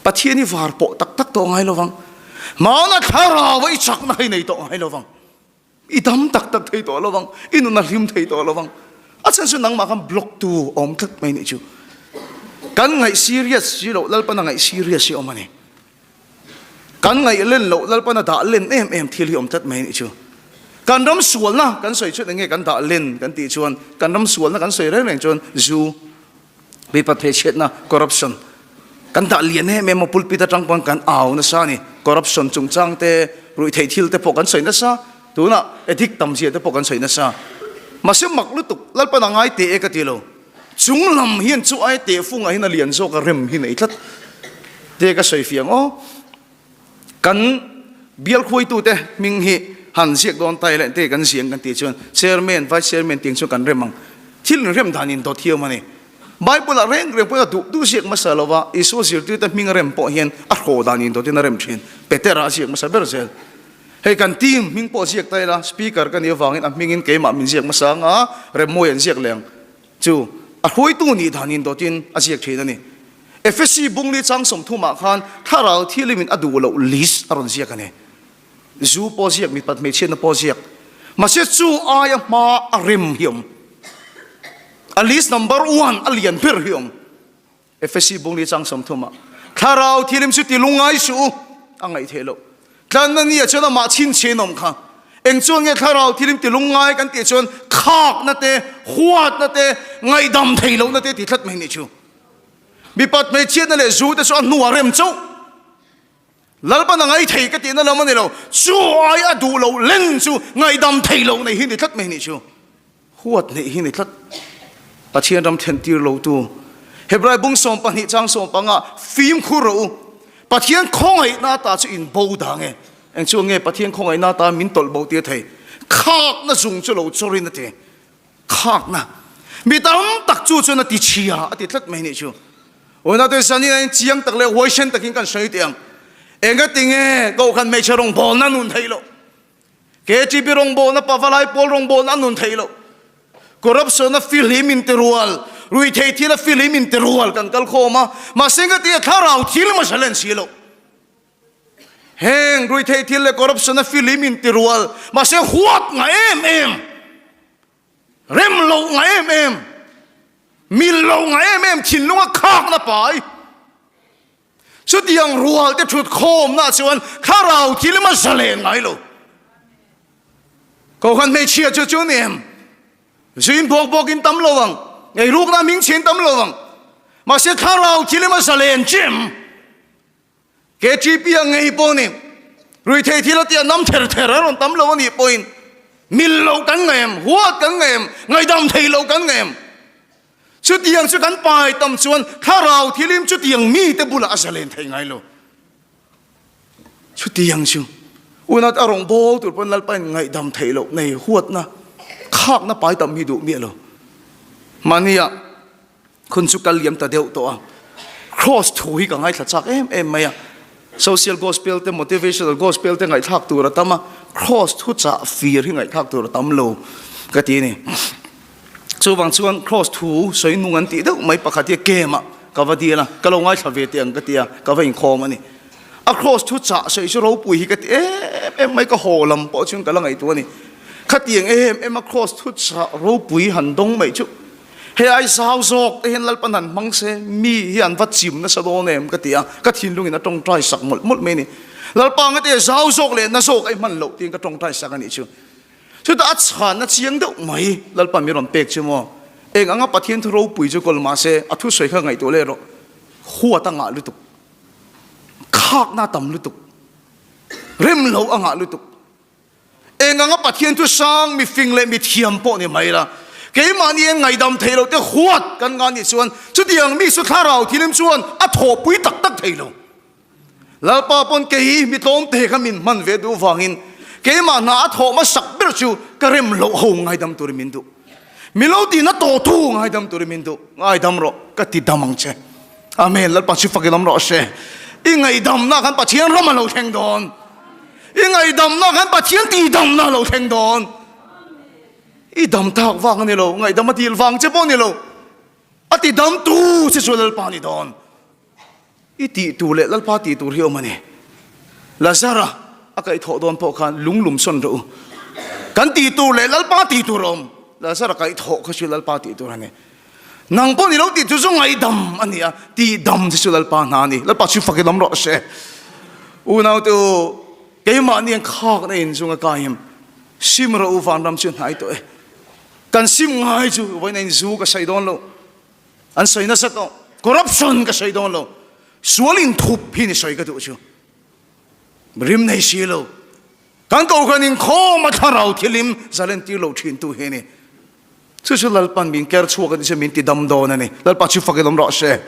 S1: Pathian i var pawh tak tak tawh ngai lo vang. Hmana thlarau a i chakna hi nei tawh ngai lo vang. I dam tak tak thei tawh lo vang, i nun a hlim thei tawh lo vang. A chhan chu nangmah khan block tu awm tlat mai nih chu. Kan ngaih serious si loh Lalpan a ngaih serious hi awm a ni. Kan ngaih len loh Lalpan a dah len em em thil hi awm tlat mai nih chu. Kan ram sualna kan sawi chuan enge kan dah len kan tih chuan kan ram sualna kan sawi reng reng chuan zu Mipa pheichhiatna, corruption, kan dah lian em em a, pulpit atang pawn kan au nasa a ni. Corruption chungchang te, ruihtheih thil te pawh kan sawi nasa, tunah addict tam zia te pawh kan sawi nasa. Mahse mak lutuk, Lalpan a ngai teh e ka ti lo. Chung lam hian chu ai tehfungah hian a lian zawk a rem hi nei tlat. Te ka sawi fiang aw. Kan bial khuaitute hming hi han ziak dawn ta ila ente kan ziang kan tih chuan Chairman, Vice Chairman tiang chuan kan rem ang. Thil inrem dan in dawt hiam a ni. Bible ah reng reng pawhin a duh duh ziak hmasa lo va, Isua zirtirte hming a rem pawh hian a hraw dan in dawtin a rem thin. Petera a ziak hmasa ber zel. Hei kan team hming pawh ziak ta ila, Speaker ka nih avangin a hmingin keimah min ziak hmasa anga Remmawi an ziak leh ang chu a hruaitu nih dan in dawtin a ziak thin a ni. Efesi bungli chang sawmthumah khan thlarau thilimin a duh loh list a rawn ziak a ni. Zu pawh ziak, mipat hmeichhiatna pawh ziak. Mahse chu aia hma a rem hi awm. A list number one a lian ber hi awm. Efesi bungli chang sawmthumah thlarau thilim chu ti lungngai suh u a ngaih theih loh. Tlanna ni ah chuan amah chhinchhiah in awm kha. Eng chuan nge thlarau thilim ti lungngai kan tih chuan khakna te, huatna te, ngaihdam theih lohna te ti tlat mai nih chu. Mipat hmeichhiatna leh zu te chu a hnuah rem chauh. Lalpan a ngai thei ka tihna lam a ni lo. Chu ai a duh loh leng chu ngaihdam thei loh nei hi ni tlat mai nih chu. Huat neih hi ni tlat. Pathian ram then tir lo tu. Hebrai bung 12 chang 15 fimkhur rawh u. Pathian khawngaihna ata chu in bo dang e. Eng chu nge Pathian khawngaihna ata min tawlh bo tir thei. Khakna zung chu lo chawrin a ti. Khakna. Mi tam tak chu chuan a ti chhia a ti tlat mai nih chu. Una te zan in chiang tak leh huaisen takin kan sawi teh ang. Enga tinge kohhran hmeichhe rawngbawlna nun theih loh. KTP rawngbawlna pavalai pawl rawngbawlna nun theih loh. Corruption a fihlim in ti rual, ruithei thil a fihlim in ti rual kan kal khawm a. Mahse enga tinge thlarau thil hmasa len si loh. Heng ruithei thil leh corruption a fihlim in ti rual, mahse huat nga em em. Rem loh nga em em, mil loh nga em em thinlunga khakna pai. Chutiang rual te thut khawmna chuan thlarau thil a zalen ngai lo. Kohhran hmeichhia chu chu ni em? Zuin bawk bawkin tam lo ang, eirukna hming chhin tam lo ang. Mahse thlarau thil a zalen chem. KTP a ngei pawh ni, ruithei thil a tia nam ther ther a rawn tam lo a nih pawhin mil loh kan ngei em, huat kan ngei em, ngaihdam thei loh kan ngei em. Chutiang chu kan pai tam chuan thlarau thilim chutiang mite bulah a zalen thei ngai lo. Chutiang chu unat a rawn bawl tur pawn Lalpain ngaihdam theih loh nei huatna khakna pai tam hi duh miah lo. Mahnia Khun chu kal liam ta deuh tawh a, Kraws thu hi ka ngaithla chak em em mai a, Social Gospel te Motivational Gospel te ngaihthlak tur a tam a, Kraws thu chah fir hi ngaihthlak tur a tam lo ka ti a ni. Chuvang chuan Kraws thu sawi nung an tih deuh mai pakhat hi kem ah ka va dil a, ka lo ngaithla ve teh ang ka ti a, ka va inkhawm a ni. A Kraws thu chah sawi chu ropui hi ka ti em em mai, ka haw lam pawh chuan ka la ngaihtuah a ni. Khatiang em em a Kraws thu chah ropui han dawng mai chu Hei ai zau zawk te hian Lalpan han hmang se, mi hi an va chim nasa dawn em ka ti a, ka thinlungin a tawngtai sak mawlh mawlh mai a ni. Lalpa nga te zau zawk leh na zawk a i hman loh tiin ka tawngtai sak a nih chu. Chutah a chhanna chiang deuh mai Lalpan min rawn pek chu maw? Eng anga Pathian thu ropui chu kawl mah se, a thusawi kha ngaihtuah leh rawh. Huat a ngah lutuk. Khakna a tam lutuk. Rem loh a ngah lutuk. Eng anga Pathian chu sang mi fing leh mi thiam pawh ni mai la, keimahni en ngaihdam thei lo te huat kan ngah nih chuan chutiang mi chu thlarau thilim chuan a thawhpui tak tak thei lo. Lalpa pawn kei mi tlawm te kha min hman ve duh vangin keimah hna a thawh hmasak ber chu ka rem loh ho ngaidam turin min duh. Mi lo tihna tawhtu ngaidam turin min duh. Ngaidam rawh, ka ti dam ang che. Amen. Lalpa chu fakin awm rawh se. I ngaihdamna khan Pathian ram a lo thleng dawn. I ngaihdamna khan Pathian tihdamna a lo thleng dawn. I dam tak vang a ni lo, ngaihdam a dil vang che pawh a ni lo. A ti damtu che chu Lalpa a ni dawn. I tih tur leh Lalpa tih tur hi awm a ni. Lazara a kaihthawh dawn pawh khan lung lum sawn rawh u. Kan tih tur leh Lalpa tih tur a awm. Lazara kaihthawh kha chu Lalpa tih tur a ni. Nang pawh ni lo tih chu chu ngaihdam a ni a, tihdam che chu Lalpa hna a ni. Lalpa chu fakin awm rawh se. Unau te u, keimahni an khakna in chunga kaim sim rawh u, vanram chu hnai tawh e. Kan sim ngai chu vawiin a in zu ka sawi dawn lo. An sawi nasa tawh. Corruption ka sawi dawn lo. Sual inthup hi ni sawi ka duh chu. Rim nei si lo. Kan kohhran inkhawm a thlarau thilim zalen tir lo thin tu hi a ni. Chu chu Lalpan min ker chhuak a ni chu min ti dam dawn a ni. Lalpa chu fakin awm rawh se.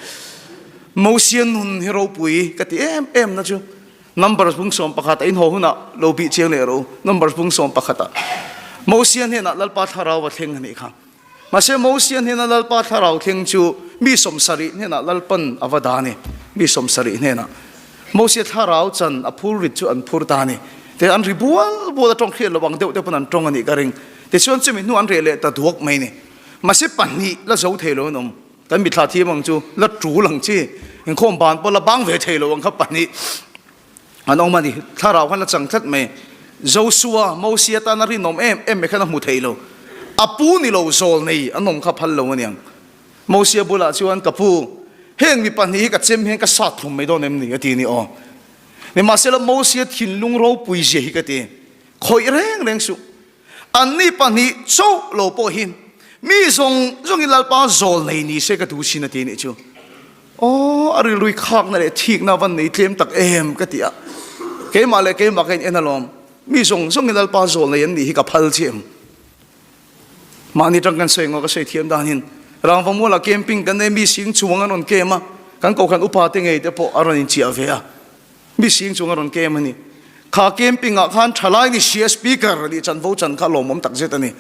S1: Mosia nun hi ropui ka ti em em na chu Numbers bung 11 a inhaw hunah lo bih chiang leh rawh u. Numbers bung 11 ah Mosia hnenah Lalpa thlarau a thleng a nih kha. Mahse Mosia hnena Lalpa thlarau thleng chu mi 70 hnenah Lalpan a va dah a ni. Mi 70 hnenah Mosia thlarau chan a phur rit chu an phur ta a ni. Te an ri bual bual a tawng hriat lo ang deuh te pawn an tawng a nih ka ring. Tichuan chumi hnu an reh leh ta duak mai a ni. Mahse pahnih la zo thei lo an awm. Kan mithla thiam ang chu la tul ang chi. Inkhawm ban pawh la bang ve thei lo ang kha pahnih an awm a ni. Thlarau khan la chang tlat mai. Josua, Mosia tana rinawm em em mai khan a hmu thei lo. A pu ni lo zawl nei an awm kha phal lo a niang. Mosia bulah chuan ka pu, heng mi pahnih hi ka chem hian ka sat thlum mai dawn em ni? a ti ni aw. Nimahsela Mosia thinlung ropui zia hi ka ti. Khawih reng reng suh. Anni pahnih chauh lo pawh hi mi zawng zawngin Lalpa zawl nei ni se ka duh sin a ti nih chu. Aw, a rilrui khakna leh thikna van nei tlem tak em ka ti a. Keimah leh keimah ka in en alawm. Mi zawng zawngin Lalpa zawl nei an nih hi ka phal chiah em. Mahni tang kan sawi ngaw ka sawi thiam danin Rangva mualah camping kan nei mi sing chuang an rawn kem a, kan kohhran upa te ngei te pawh a rawn inchiah ve a. Mi sing chung a rawn kem a ni. Kha camping ah khan thalai ni sia speaker a nih chanvo chan kha lawmawm tak zet a ni.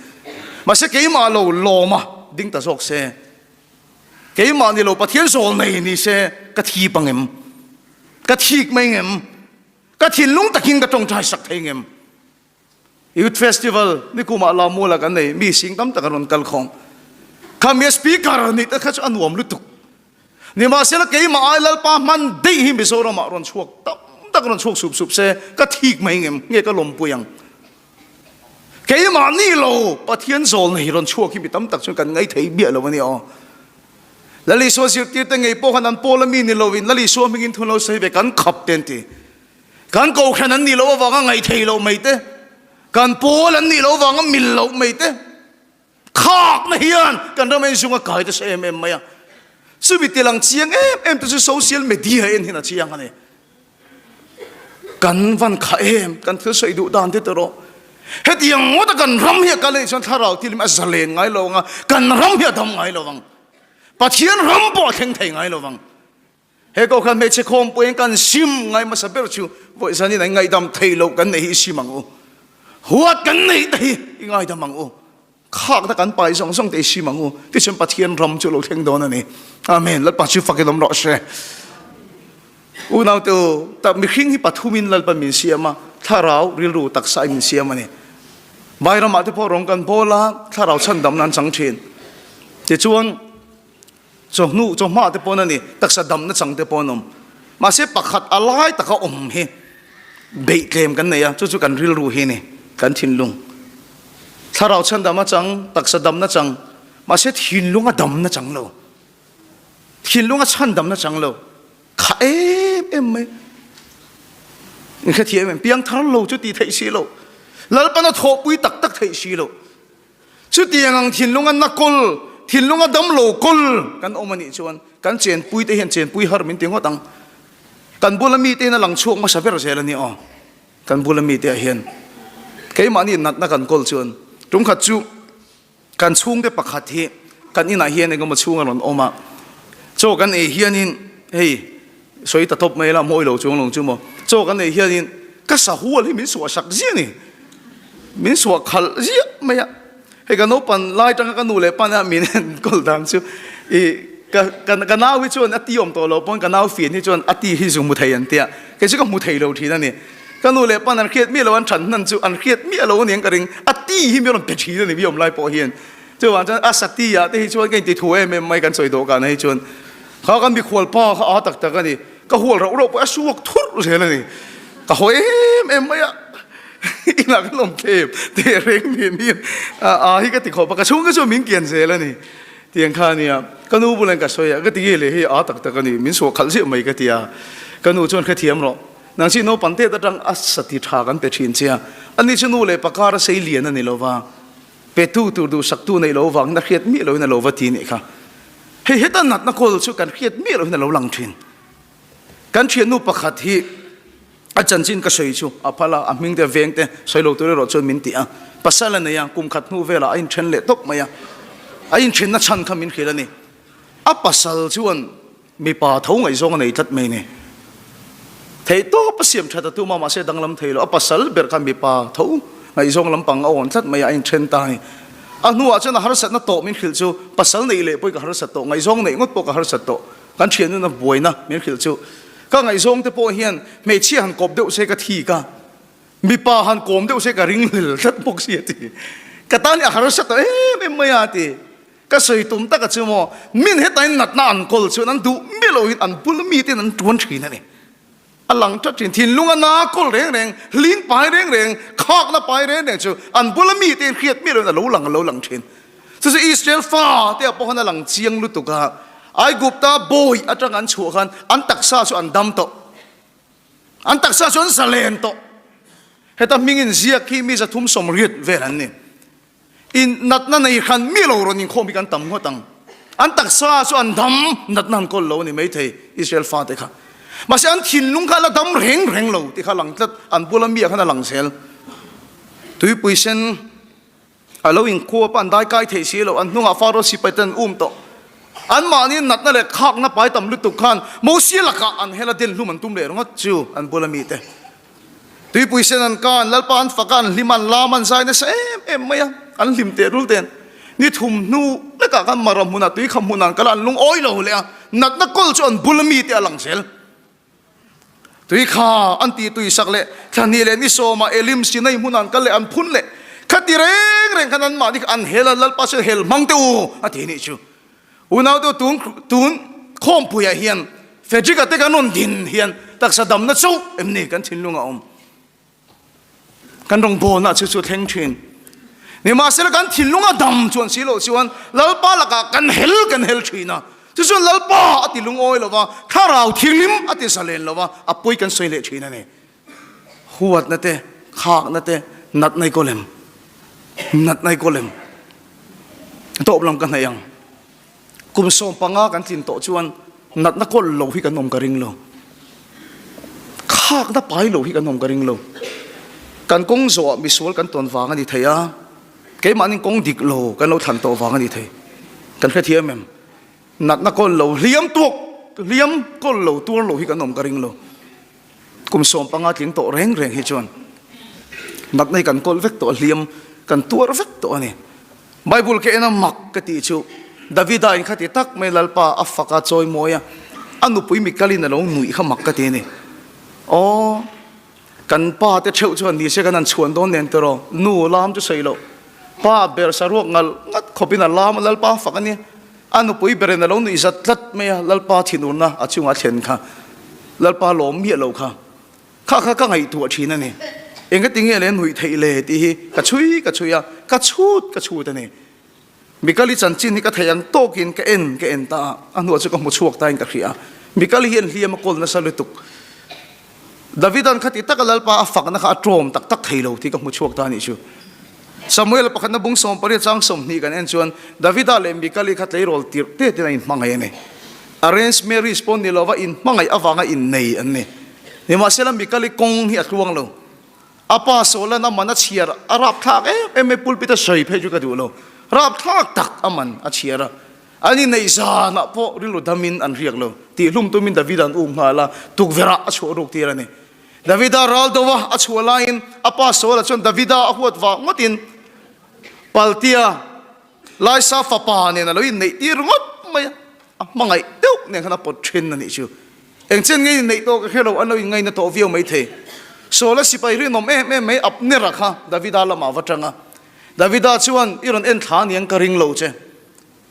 S1: Mahse keimah lo lawm a ding ta zawk se. Keimah ni lo Pathian zawl nei ni se ka thi pang em? Ka thik mai ngem? Ka thinlung takin ka tawngtai sak thei ngem? Youth Festival nikumah Lamula kan nei, mi sing tam tak an rawn kal khawm. Kha mi speaker nih te kha chu a nuam lutuk. Nimahsela keimah ai Lalpa hman daih hi Mizoramah rawn chhuak tam tak rawn chhuak sup sup se ka thik mai ngem nge ka lawmpui ang. Keimah ni lo Pathian zawl nei rawn chhuak hi mi tam tak chuan kan ngai thei miah lo a ni aw. Lal Isua zirtirte ngei pawh khan an pawl a mi ni loin Lal Isua hmingin thu lo sawi ve kan khap te an ti. Kan kohhran an nih loh avanga ngaih theih loh mai te, kan pawl an nih loh avanga mil loh mai te, khakna hian kan ram enzung a kai nasa em em mai a. Chumi tilang chiang em em te chu social media en hian a chiang a ni. Kan van kha em, kan thil sawi duh dan te erawh hetiang ngawta kan ram hi a kal anih chuan thlarau thil hi a zalen ngai lo ang a, kan ram hi a dam ngai lo ang. Pathian ram pawh a thleng thei ngai lo ang. He kohhran hmeichhe khawmpuiin kan sim ngai hmasa ber chu vawi zanin an ngaihdam thei loh kan neih hi i sim ang u. Huat kan neih te hi i ngaidam ang u. Khakna kan pai zawng zawng te i sim ang u. Tichuan Pathian ram chu lo thleng dawn a ni. Amen. Lalpa chu fakin awm rawh se. Unaute u, tak mihring hi pathumin Lalpa min siam a, thlarau, rilru, taksa in min siam a ni. Vairamah te pawh rawng kan bawl a, thlarau chhandamna an chang thin. Tichuan, Chawhnu, chawhma te pawn a ni, taksa damna chang te pawn awm. Mahse pakhat a lai taka awm hi beih tlem kan nei a, chu chu kan rilru hi a ni, kan thinlung. Thlarau chhandam a chang, taksa damna chang, mahse thinlung a damna chang lo. Thinlung a chhandamna chang lo. Kha em em mai. In hrethiam em? Piangthar lo chu tih theih si lo. Lalpan a thawhpui tak tak theih si lo. Chutiang ang thinlunga na kawl, thinlunga damlo kawl kan awm a nih chuan kan chenpui te hian chenpui har min ti ngawt ang. Kan bula mite hian a lang chhuak hmasa ber zel a ni aw. Kan bula mite ah hian keimahni natna kan kawl chuan tumkhat chu kan chhungte pakhat hi kan inah hian engemaw chhung a rawn awm a, chaw kan ei hianin hei Sawi ta tawp mai la, mawi lo chuang lo chu maw. Chaw kan nei hianin ka sahual hi min suah sak ziah ni. Min suah khalh ziah mai a. Hei ka naupan lai tanga ka nu leh pa nia min enkawl dan chu i ka ka ka nau hi chuan a ti awm tawh lo pawn ka nau fian hi chuan a ti hi zu hmu thei an tia. Kei chu ka hmu thei lo thin a ni. Ka nu leh pa'n an hriat miah lo an than hnan chu an hriat miah lo a ni ang ka ring. A ti hi mi rawn pe thin a ni mi awm lai pawh hian. Chuvang chuan a sati ah te hi chuan ka inti thu em em mai kan sawi dawhkan ah hi chuan. Kha kan mikhual pa kha aa tak tak a ni. Ka hual rauh rauh pawh a suak thurh zel a ni. Ka haw em em mai a. Inah kan awm thlem teh reng nen hian aa hi ka ti khawp a, ka chhung kha chuan min kian zel a ni. Tiang kha a nia. Ka nu bulah ka sawi a, ka ti nge leh hei aa tak tak a ni, min suak khalh ziah mai ka ti a. Ka nu chuan hrethiam rawh. Nang chi naupang tet atang a sati tha kan pe thin che a. Ani chu nu leh pakar a sei lian a ni lo va. Petu tur duhsaktu neih lo vangin a hriat miah loin a lo va ti nih kha. Hei heta natna kawl chu kan hriat miah loin a lo lang thin. Kan thiannu pakhat hi a chanchin ka sawi chu a phal a, a hming te veng te sawi lo tur erawh chuan min ti a. Pasal a nei a, kum khat hnu velah a inthen leh tawp mai a. A inthenna chhan kha min hrilh a ni. A pasal chuan mipa tho ngaihzawng a nei tlat mai ni. Theihtawp a siam that a tum a, mahse danglam thei lo. A pasal ber kha mipa tho ngaihzawng lampang a awn tlat mai a, a inthen ta a ni. A hnuah chuan a harsatna tawh min hrilh chu, pasal neih leh pawh i ka harsat tawh, ngaihzawng neih ngawt pawh ka harsat tawh. Kan thiannuna buaina min hrilh chu, ka ngaihzawng te pawh hian hmeichhia han kawp deuh se ka thik a, mipa han kawm deuh se ka ringhlel tlat bawk si a ti. Ka tan hi a harsa tawh em em mai a ti. Ka sawi tum taka chu maw, min hetain natna an kawl chuan an duh miah lohin an bul miten an tuan thin a ni. A lang tlat thin. Thinlung a na kawl reng reng, hling pai reng reng, khakna pai reng reng chu an bula mite in hriat miah loin a lo lang a lo lang thin. Chu chu Israel fa te ah pawh khan a lang chiang lutuk a. Aigupta bawi atang an chhuah khan an taksa chu an dam tawh. An taksa chu an zalen tawh. Heta hming in ziak hi mi 380 vel an ni. In natna nei hran mi lo rawn inkhawm hi kan tam ngawt ang. An taksa chu an dam, natna an kawl lo a ni maithei Israel fate kha. Mahse an thinlung kha a la dam reng reng lo tih kha a lang tlat, an bula mi ah khan a lang zel. Tuipui sen a lo inkhuap a, an dai kai thei si lo, an hnungah Faro sipai ten an um tawh. Anmahni natna leh khakna pai tam lutuk khan Mosia lakah an hel a den hlum an tum leh ringawt chu an bula mite. Tuipui sen an kan, Lalpa an fak a, an hlim a, an lam an zai nasa em em mai a, an hlim teh rul ten. Ni thum hnu lekah khan Mara hmunah tuikham hmunah an kal a, an lungawi lo leh a, natna kawl chu an bul mi te a lang zel. Tuikha an tih tuisak leh thla hnih leh ni sawmah Elim Sinai hmunah an kal leh an phun leh khati reng reng khan anmahni kha an hel a, Lalpa chuan hel hmang teh u a ti nih chu. Unaute tun tun khawmpuiah hian Frederick-a te kan rawn din hian taksa damna chauh em ni kan thinlung a awm? Kan rawngbawlna chu chu thleng thin. Nimahsela kan thinlung a dam chuan si loh chuan Lalpa lakah kan hel kan hel thin a. Chu chuan Lalpa a ti lungawi lo va, thlarau thianghlim a ti zalen lo va, a pawi kan sawi leh thin a ni. Huatna te, khakna te, natna i kawl em? Natna i kawl em? Tawp lam ka hnaih ang. Kum 15 kan tlin tawh chuan natna kawl lo hi kan awm ka ring lo. Khakna pai lo hi kan awm ka ring lo. Kan kawng zawhah misual kan tawn vang a ni thei a, keimahni kawng dik lo kan lo thlan tawh vang a ni thei. Kan hrethiam em? Natna kawl lo, hliam tuak, hliam kawl lo, tuar lo hi kan awm ka ring lo. Kum 15 tling tawh reng reng hi chuan natna hi kan kawl vek tawh a, hliam kan tuar vek tawh a ni. Bible ka en a mak ka tih chu Davida in khati tak mai Lalpa a fak a chawi mawi a, a nupui Mikalin a lo nuih kha mak ka ti a ni. Aw, kan pa te theuh chuan ni se kan han chhuan dawn nen tiraw, nu lam chu sawi loh, pa ber saruak ngal ngat khawpin a lam a Lalpa a fak a nia. A nupui berin a lo nuih zat tlat mai a, Lalpa thinurna a chungah a thlen kha, Lalpa lawm miah lo kha, kha kha ka ngaihtuah thin a ni. Engati nge le nuih theih le tih hi ka chhui ka chhui a, ka chhut ka chhut a ni. Mikali chanchin hi ka theih ang tawkin ka en ka en ta a, a hnuah chu ka hmu chhuak tain ka hria. Mikali hian hliam a kawl nasa lutuk. Davida'n khati taka Lalpa a fakna kha a tlawm tak tak thei lo tih ka hmu chhuak ta a nih chu. Samuel pakhatna bung 18 chang 20 kan en chuan Davida leh Mikali kha tleirawl tirh te ten a inhmangaih a ni. Arranged marriage pawh ni lova inhmangaih avanga innei an ni. Nimahsela Mikali kawng hi a tluang lo. A pa Saula'n a man a chhiar a rapthlak em em mai pulpit a sawi phei chu ka duh lo. Rapthlak tak a man a chhiar a. An inneih zanah pawh rilru damin an riak lo. Tihhlum tumin Davida an um nghal a, tukverhah a chhuah ruk tir a ni. Davida ral do a, a chhuah laiin a pa Saula chuan Davida a huat vah ngawtin Paltia Laisa fapa nen a lo inneih tir ngawt mai a, a hmangaih deuh nen khan a pawt then a nih chu. Engchen nge inneih tawh ka hre lo, an lo inngaina tawh viau maithei. Saula sipai rinawm em em mai Abnera kha Davida lamah va tang a, Davida chuan i rawn en thla aniang ka ring lo che.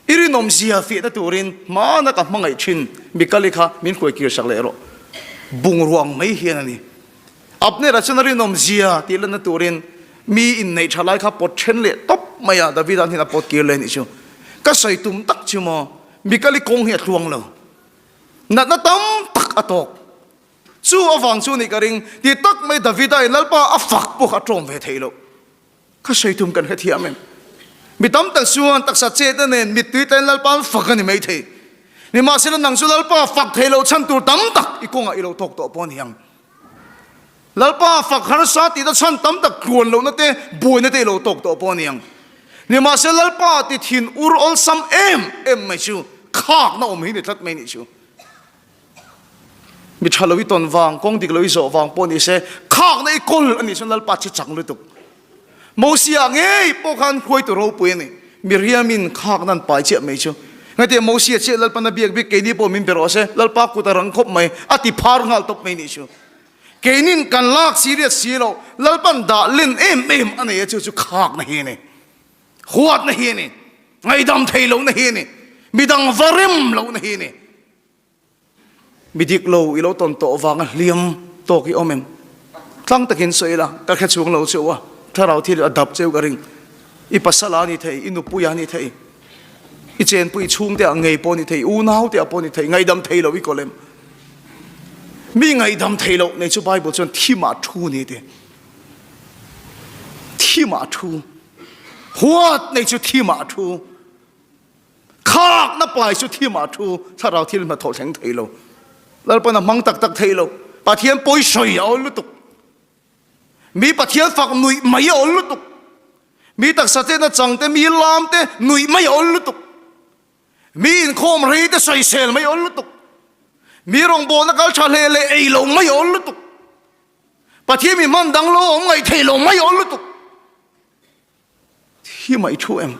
S1: I rinawmzia fiahna turin hmana ka hmangaih thin Mikali kha min hruai kir sak leh rawh. Bungruang mai hian a ni. Abner-a chuan a rinawmzia tih lanna turin mi inneih tha lai kha pawt then leh tawp mai a, Davida hnen a pawt kir leh a nih chu. Ka sawi tum tak chu maw, Mikali kawng hi a tluang lo. Natna tam tak a tawk. Chu avang chu nih ka ring, ti tak mai Davida in Lalpa a fak pawh kha a tlawm ve thei lo. Ka sawi tum kan hrethiam em? Mi tam tak chuan taksa chetna nen mittui tlain Lalpa an fak a ni maithei. Nimahsela nang chu Lalpa fak thei lo chhan tur tam tak i kawngah i lo tawk tawh pawh a ni ang. Lalpa fak harsa tihna chhan tam tak tluan lohna te, buaina te i lo tawk tawh pawh a ni ang. Nimahse Lalpa ti thin ur awlsam em em mai chu khakna awm hi ni tlat mai nih chu. Mi tha lo i tawn vang, kawng dik lo i zawh vang pawh ni se, khakna i kawl a nih chuan Lalpa che chang lutuk. Mosia ngei pawh khan hruaitu ropui a ni. Miriamin khakna an pai chiah mai chu. Ngaihtuah Mosia chiah Lalpan a biak bik keini pawh min be rawh se, Lalpa kut a rang khawp mai, a ti phar nghal tawp mai nih chu. Keinin kan lak serious si lo, Lalpan dah len em em a nei a chu chu khakna hi a ni. Huatna hi a ni. Ngaihdam thei lohna hi a ni. Midang va rem lohna hi a ni. Mi dik lo i lo tawn tawh vanga hliam tawk i awm em? Tlang takin sawi ila, ka hre chhung lo cheu a, thlarau thil a dap cheu ka ring. I pasal a ni thei, i nupui a ni thei, i chenpui chhungte ah ngei pawh a ni thei, i unau te ah pawh a ni thei, ngaihdam thei lo i kawl em? Mi ngaihdam thei loh nei chu Bible chuan thimah thu a ni ti. Thimah thu. Huat nei chu thimah thu. Khakna pai chu thimah thu thlarau thil hnathawh thleng thei lo. Lalpan a hmang tak tak thei lo. Pathian pawi sawi a awl lutuk. Mi Pathian fak nuih mai a awl lutuk. Mi taksa chetna chang te, mi lam te nuih mai a awl lutuk. Mi inkhawm rei te sawisel mai a awl lutuk. Mi rawngbawlna kal tha hle leh ei lo mai a awl lutuk. Pathian mi hman dang lo awm ngaih thei lo mai a awl lutuk. Hi mai thu em?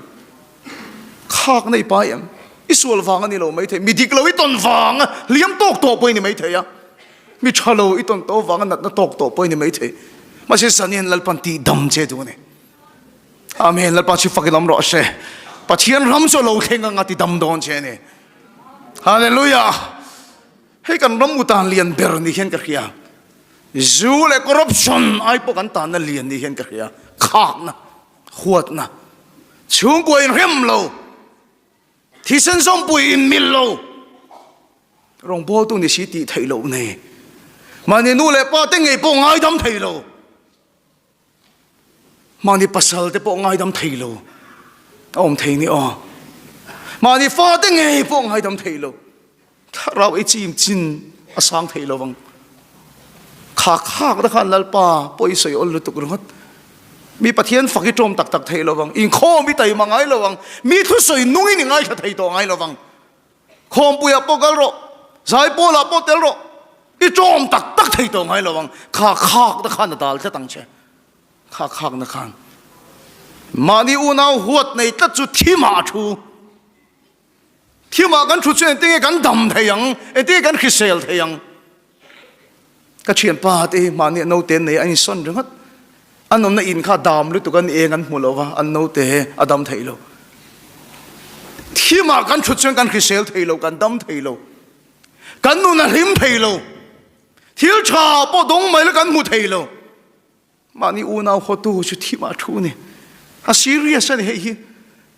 S1: Khak nei pai em? I sual vang a ni lo mai thei. Mi dik lo i tawn vang a hliam tawk tawh pawh i ni mai thei a. Mi tha lo i tawn tawh vang a natna tawk tawh pawh i ni mai thei. Mahse zan hian Lalpan tih dam che duh a ni. Amen. Lalpa chu fak in awm rawh se. Pathian ram chu a lo thleng anga ti dam dawn che a ni. Hallelujah. Hei kan ram utan lian ber ni hian ka hria. Zu leh corruption ai pawh kan tanna lian ni hian ka hria. Khakna, huatna, chhungkua inrem lo, thisen zawmpui inmil lo, rawngbawltu ni si tih theih loh nei, mahni nu leh pa te ngei pawh ngaidam thei lo. Mahni pasal te pawh ngaidam thei lo a awm thei ni aw. Mahni fa te ngei pawh ngaidam thei lo. Thlarau i chim chin a sang thei lo vang. Khak khak te khan Lalpa pawh i sawi awl lutuk ringawt. Mi Pathian fak i tawm tak tak thei lo vang. Inkhawm i taima ngai lo vang. Mi thusawi nungin i ngaithla thei tawh ngai lo vang. Khawmpuiah pawh kal rawh, Zaipawlah pawh tel rawh, i ṭawm tak tak thei tawh ngai lo ang, kha khakna khan a dal tlat ang che, kha khakna khan. Mahni unau huat nei tlat chu thimah a ṭhu. Thimah kan ṭhut chu engtinge kan dam thei ang, engtinge kan hrisel thei ang. Ka thianpa te hi mahni a naute an nei a, an insawn ringawt. An awmna in kha dam lutuk an eng an hmu lo va, an naute a dam thei lo. Thimah kan thut chuan kan hrisel thei lo, kan dam thei lo. Kan nun a hlim thei lo. Thil tha pawh dawng mai la kan hmu thei lo. Mahni unau hawtu chu thimah thu a ni. A serious a ni hei hi.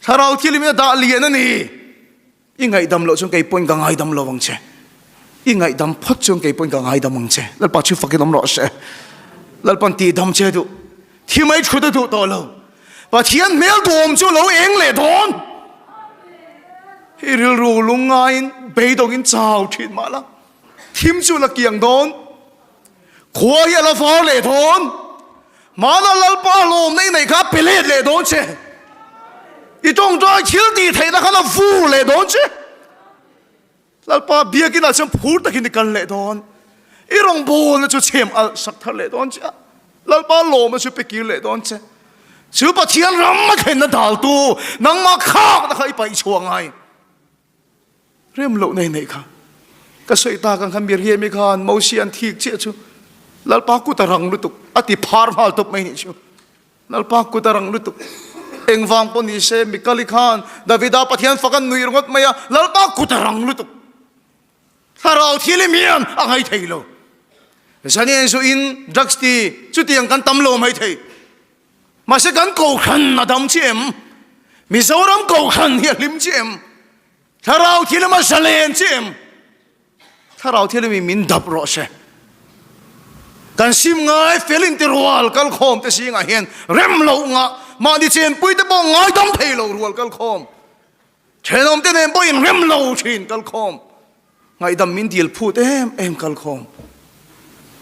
S1: Thlarau thil in a dah lian a ni. I ngaihdam loh chuan kei pawhin ka ngaidam lo ang che. I ngaihdam phawt chuan kei pawhin ka ngaidam ang che. Lalpa chu fakin awm rawh se. Lalpan tihdam che duh. Thi mai thut a duh tawh lo. Pathian hmel duhawm chu lo eng leh dawn. I rilru lungngaiin beidawngin chau thin mah la. Thim chu la kiang dawn. Khua hi a la var leh dawn. Hmana Lalpa lawmna i neih kha a pe let leh dawn che. I tawngtai thil tih theihna khan a vur leh dawn che. Lalpa biakinah chuan phur takin i kal leh dawn. I rawngbawlna chu chhem alh sak thar leh dawn che a. Lalpa lawmna chu pe kir leh dawn che. Chu Pathian ram a thlenna daltu nangmah khakna kha i paih chhuah ngai. Rem loh nei neih kha ka sawi tak ang khan Miriam-i khan Mosia an thik chiah chu Lalpa kut a rang lutuk a ti phar nghal tawp mai nih chu. Lalpa kut a rang lutuk. Engvang pawh ni se Mikali khan Davida Pathian fak an nuih ringawt mai a, Lalpa kut a rang lutuk. Thlarau thilim hian a ngai thei lo. Zanian zu in drugs ti chutiang kan tam lo mai thei. Mahse kan kohhran a dam chiah em? Mizoram kohhran hi a hlim chiah em? Thlarau thilim a zalen chiah em? Thlarau thilim in min dap rawh se. Kan sim ngai fel in ti rual kal khawm te zingah hian rem loh ngah mahni chenpui te pawh ngaidam thei lo rual kal khawm. Thenawm te nen pawh in rem lo thin kal khawm. Ngaihdam min dil phut em em kalkhawm.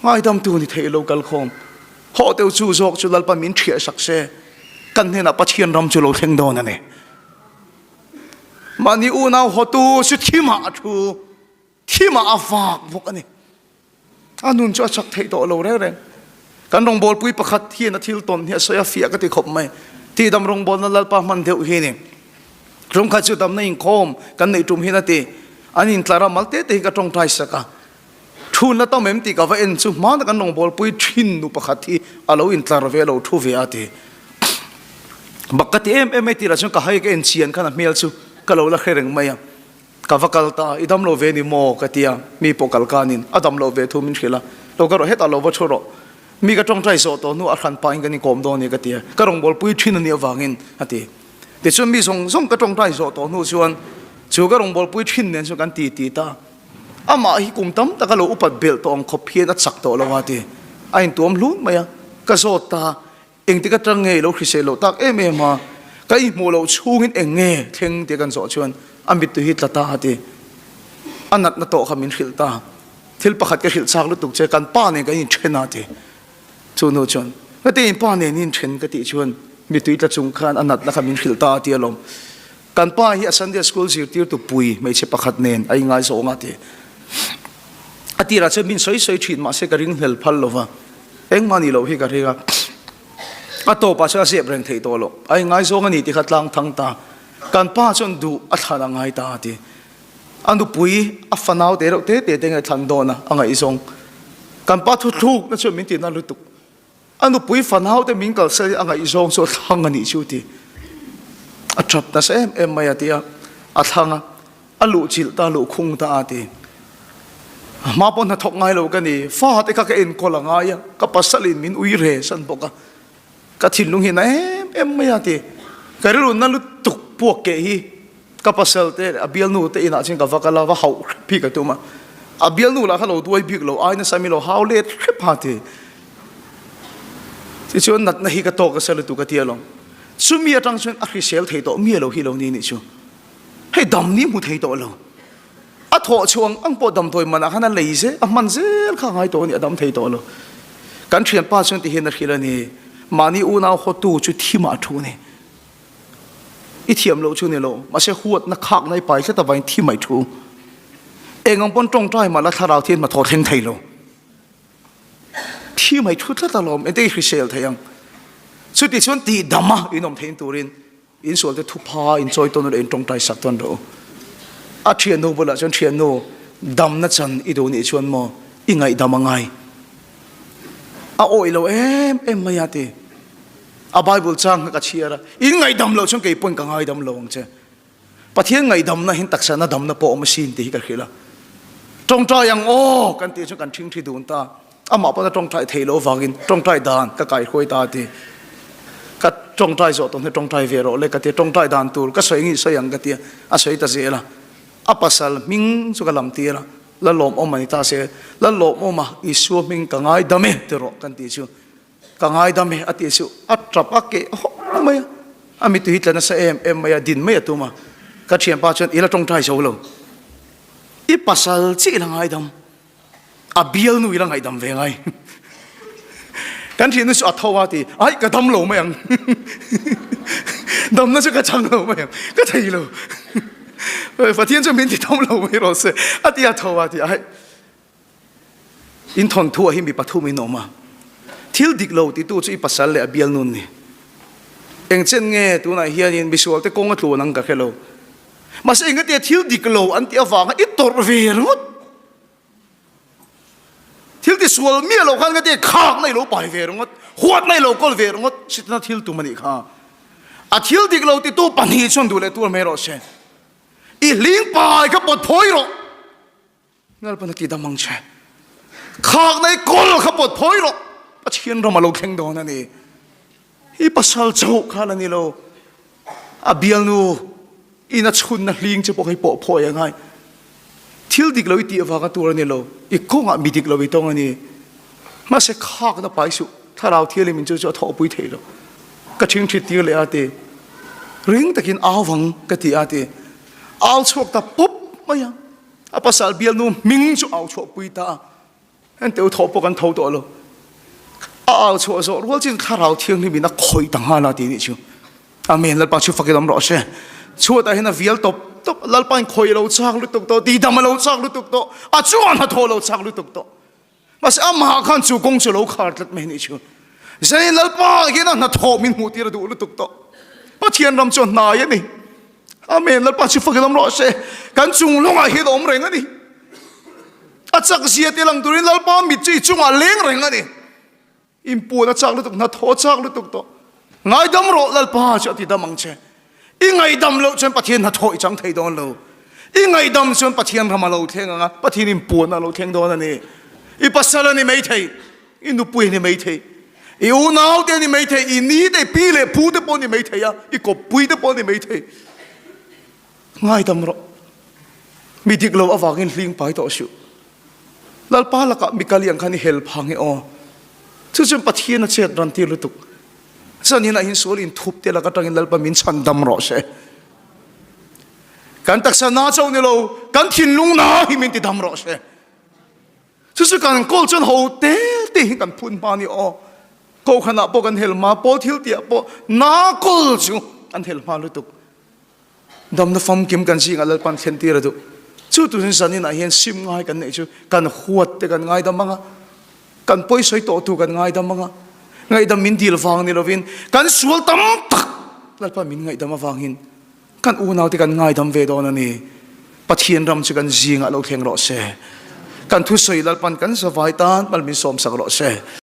S1: Ngaidamtu ni theih lo kalkhawm. Hawh teu chu zawk chu Lalpa min thiah sak se. Kan hnenah Pathian ram chu lo thleng dawn a ni. Mahni unau hawtu chu thimah a thu, thimah a vak bawk a ni. A nun chu a chak theih tawh lo reng reng. Kan rawngbawlpui pakhat hian a thil tawn hi a sawi a fiah ka ti khawp mai. Tihdam rawngbawlna Lalpa hman deuh hi ni. Tum khat chu damna inkhawm kan neih tum hian a ti. An intlar a, mal te te hi ka tawngtai sak a. Thu na tam em tih ka va en chu hmana kan rawngbawlpui thin nu pakhat hi a lo intlar ve lo thu ve a ti. Bak ka ti em em mai tirah chuan ka hai ka en chian khan a hmel chu ka lo la hre reng mai a. Ka va kal ta, i dam lo ve ni maw? ka ti a, mi pawh kal kanin a dam lo ve thu min hrilh a, lo ka rawh hetah lo va thu rawh, mi ka tawngtai zawh tawh hnu a hran pahin kan inkawm dawn a ni ka ti a, ka rawngbawlpui thin a nih avangin a ti. Tichuan mi zawng zawng ka tawngtai zawh tawh hnu chuan chu ka rawngbawlpui thin nen chuan kan ti ti ta. Amah hi kum tam taka lo upat belh tawh ang khawp hian a chak tawh lo a ti. A intuam hlun mai a, ka zawt ta, Engtik atang nge i lo hrisel loh tak em em a, ka inhmuh loh chhungin eng nge thleng tia kan zawh chuan a mittui hi tla ta a ti. A natna tawh kha min hrilh ta. Thil pakhat ka hrilh chak lutuk che, kan pa nen kan inthen a ti. Chu nu chuan, Ngate in pa nen i inthen ka tih chuan mittui tla chung khan a natna kha min hrilh ta a ti alawm. Kan pa hi a Sunday school zirtirtu pui hmeichhe pakhat nen a ingaizawng a ti. A tirah chuan min sawi sawi thin mahse ka ringhlel phal lo va, engmah nih loh hi ka ring a. A tawpah chuan a zep reng theih tawh loh. A ingaizawng a ni tih kha tlang thang ta. Kan pa chuan duh a thlan a ngai ta a ti. A nupui a fanau te reuh te te te nge thlan dawn a, a ngaihzawng. Kan pa thuthlukna chuan min tina lutuk. A nupui fanau te min kalsan in a ngaihzawng chu a thlang a nih chu ti. A tap nasa em em mai a ti a, a thlang a, a luh chilh ta, a luh khung ta a ti. A hma pawh hnathawk ngai lo ka ni, fa te kha ka enkawl a ngai a, ka pasal in min ui re san bawk a, ka thinlung hi na em em mai a ti. Ka rilru na lutuk puak keh hi Ka pasal te a bialnu te inah chuan ka va kal a, va hauh hrep hi ka tum a. A bialnu lah kha lo duai bik lo, ai nasa mi lo hau let hrep ha ti. Tichuan natna hi ka tawk nasa lutuk a ti alawm. Chumi atang chuan a hrisel thei tawh miah lo hi lo ni nih chu. Hei dam ni hmu thei tawh lo. A thawh chhuah ang ang pawh damdawi manah khan a lei zel, a hman zel kha a ngai tawh a ni, a dam thei tawh lo. Kan thianpa chuan ti hian a hrilh a ni, mahni unau hawtu chu thimah a thu a ni. I thiam loh chu ni lo, mahse huatna khakna i pai tlat avangin thi mai thu. Eng ang pawn tawngtai mah la thlarau thian hmathawh thleng thei lo. Thi mai thu tlat alawm, engte i hrisel thei ang. Chuti chuan tih dam a in awm thein turin insual te thupha in chawi tawn ula in tawngtai sak tawn rawh u. A thiannu bulah chuan thiannu damna chan i duh nih chuan maw i ngaihdam a ngai. A awih lo em em mai a ti. A Bible chang kha ka chhiar a, in ngaihdam loh chuan kei pawn ka ngaidam lo ang che. Pathian ngaihdamna hin taksa na damna pawh awm asin tih hi ka hrilh a. Tawngtai ang aw kan tih chuan kan thingthi dun ta. Amah pawn a tawngtai theih loh avangin tawngtai dan ka kaihruai ta a ti. Ka tawngtai zawh tawh hnu tawngtai ve rawh le ka ti a, tawngtai dan tur ka sawi nge sawi ang ka ti a, a sawi ta zel a. A pasal hming chu ka lam tir a, la lawmawm a ni ta se, la lawmawm a Isua hming ka ngaidam e ti rawh kan tih chu. Ka ngaidam e a tih chu a tap a keh hawk mai a, a mittui hi tla nasa em em mai a, din mai a tum a, ka thianpa chuan i la tawngtai zo lo, i pasal chiah i la ngaidam, a bialnu i la ngaihdam ve ngai. Kan thiannu chu a tho a ti, ai ka dam lo mai ang, damna chu ka chang lo mai ang, ka thei lo, Pathian chu min ti dam lo mai rawh se a ti a tho a ti, ai. In thawnthu ah hi mi pathum in awm a, thil dik lo titu chu i pasal leh a bialnun ni. Engchen nge tunah hianin misualte kawng a tluan ang ka hre lo. Mahse engatia thil dik lo an tih avanga i tawrh ve ringawt. Thil tisual miah lo khan engatia khakna i lo pai ve ringawt, huatna i lo kawl ve ringawt, sitna thil tum a nih kha. A thil dik lo titu pahnih chuan duh leh tur mai rawh se. I hling pai kha pawt phawi rawh. Lalpan a ti dam ang che. Khakna i kawl kha pawt phawi rawh. Pathian ram a lo thleng dawn a ni. I pasal chauh kha la ni lo. A bialnu in a chhunna hling che pawh kha i pawh phawi a ngai. Thil dik lo i tih avanga tur a ni lo. I kawngah mi dik lo i tawng a ni. Mahse khakna pai suh. Thlarau thialim in chu chu a thawhpui thei lo. Ka ṭhingṭhit tir leh a ti. Ring takin au vang ka ti a ti. Au chhuak ta pawp mai a. A pasal bialnu hming chu au chhuahpui ta a, heng teu thawh pawh kan tho tawh lo. au chhuah zawh rual chin thlarau thianghlim in a khawih ta nghal a ti nih chu. Amen Lalpa chu fakin awm rawh se. Chhuatah hian a vial tawp tawp Lalpa in khawih lo chak lutuk tawh, tidam a lo chak lutuk tawh, a chungah hnathawh lo chak lutuk tawh. Mahse amah khan chu kawng chu lo khar tlat mai nih chu. Zanin Lalpa hian a hnathawh min hmuh tir a duh lutuk tawh. Pathian ram chu a hnai a ni. Amen Lalpa chu fakin awm rawh se. Kan chung lawngah hian a awm reng a ni. A chak zia te lang turin Lalpa mit chu i chungah leng reng a ni. Inpuan a chak lutuk, hnathawh a chak lutuk tawh. Ngaidam rawh Lalpa chu a ti dam ang che. I ngaidam loh chuan Pathian hnathawh i chang thei dawn lo. I ngaidam chuan Pathian ram a lo thleng ang a, Pathian inpuan a lo thleng dawn a ni. I pasal a ni mai thei, i nupui a ni mai thei, i unau te a ni mai thei, i ni te, i pi leh pu te pawh a ni mai thei a, i kawppui te pawh a ni mai thei. Ngaidam rawh. Mi dik lo avangin hling pai tawh suh. Lalpa lakah mi kal iang khan i hel phang e aw. Chu chuan Pathian a chet ran tir lutuk. Zanin ah hin sual in thup te lak atangin Lalpa min chhan dam rawh se. Kan taksa na chauh ni lo, kan thinlung na hi min ti dam rawh se. Chu chu kan kawl chuan ho te te hi kan phun hma ni aw. Kohhran ah pawh kan hel hma, pawl thil tih ah pawh na kawl chu an hel hma lutuk. Damna famkim kan zingah Lalpan thlen tir a duh. Chu turin zanin ah hian sim ngai kan neih chu kan huat te kan ngaidam ang a, kan pawisawi tawh tu kan ngaidam ang a, ngaihdam min dil vang ni lovin kan sual tam tak Lalpan min ngaihdam avangin kan unau te kan ngaidam ve dawn a ni. Pathian ram chu kan zingah lo thleng rawh se. Kan thusawi Lalpan kan zavai tan mal min sawmsak rawh se.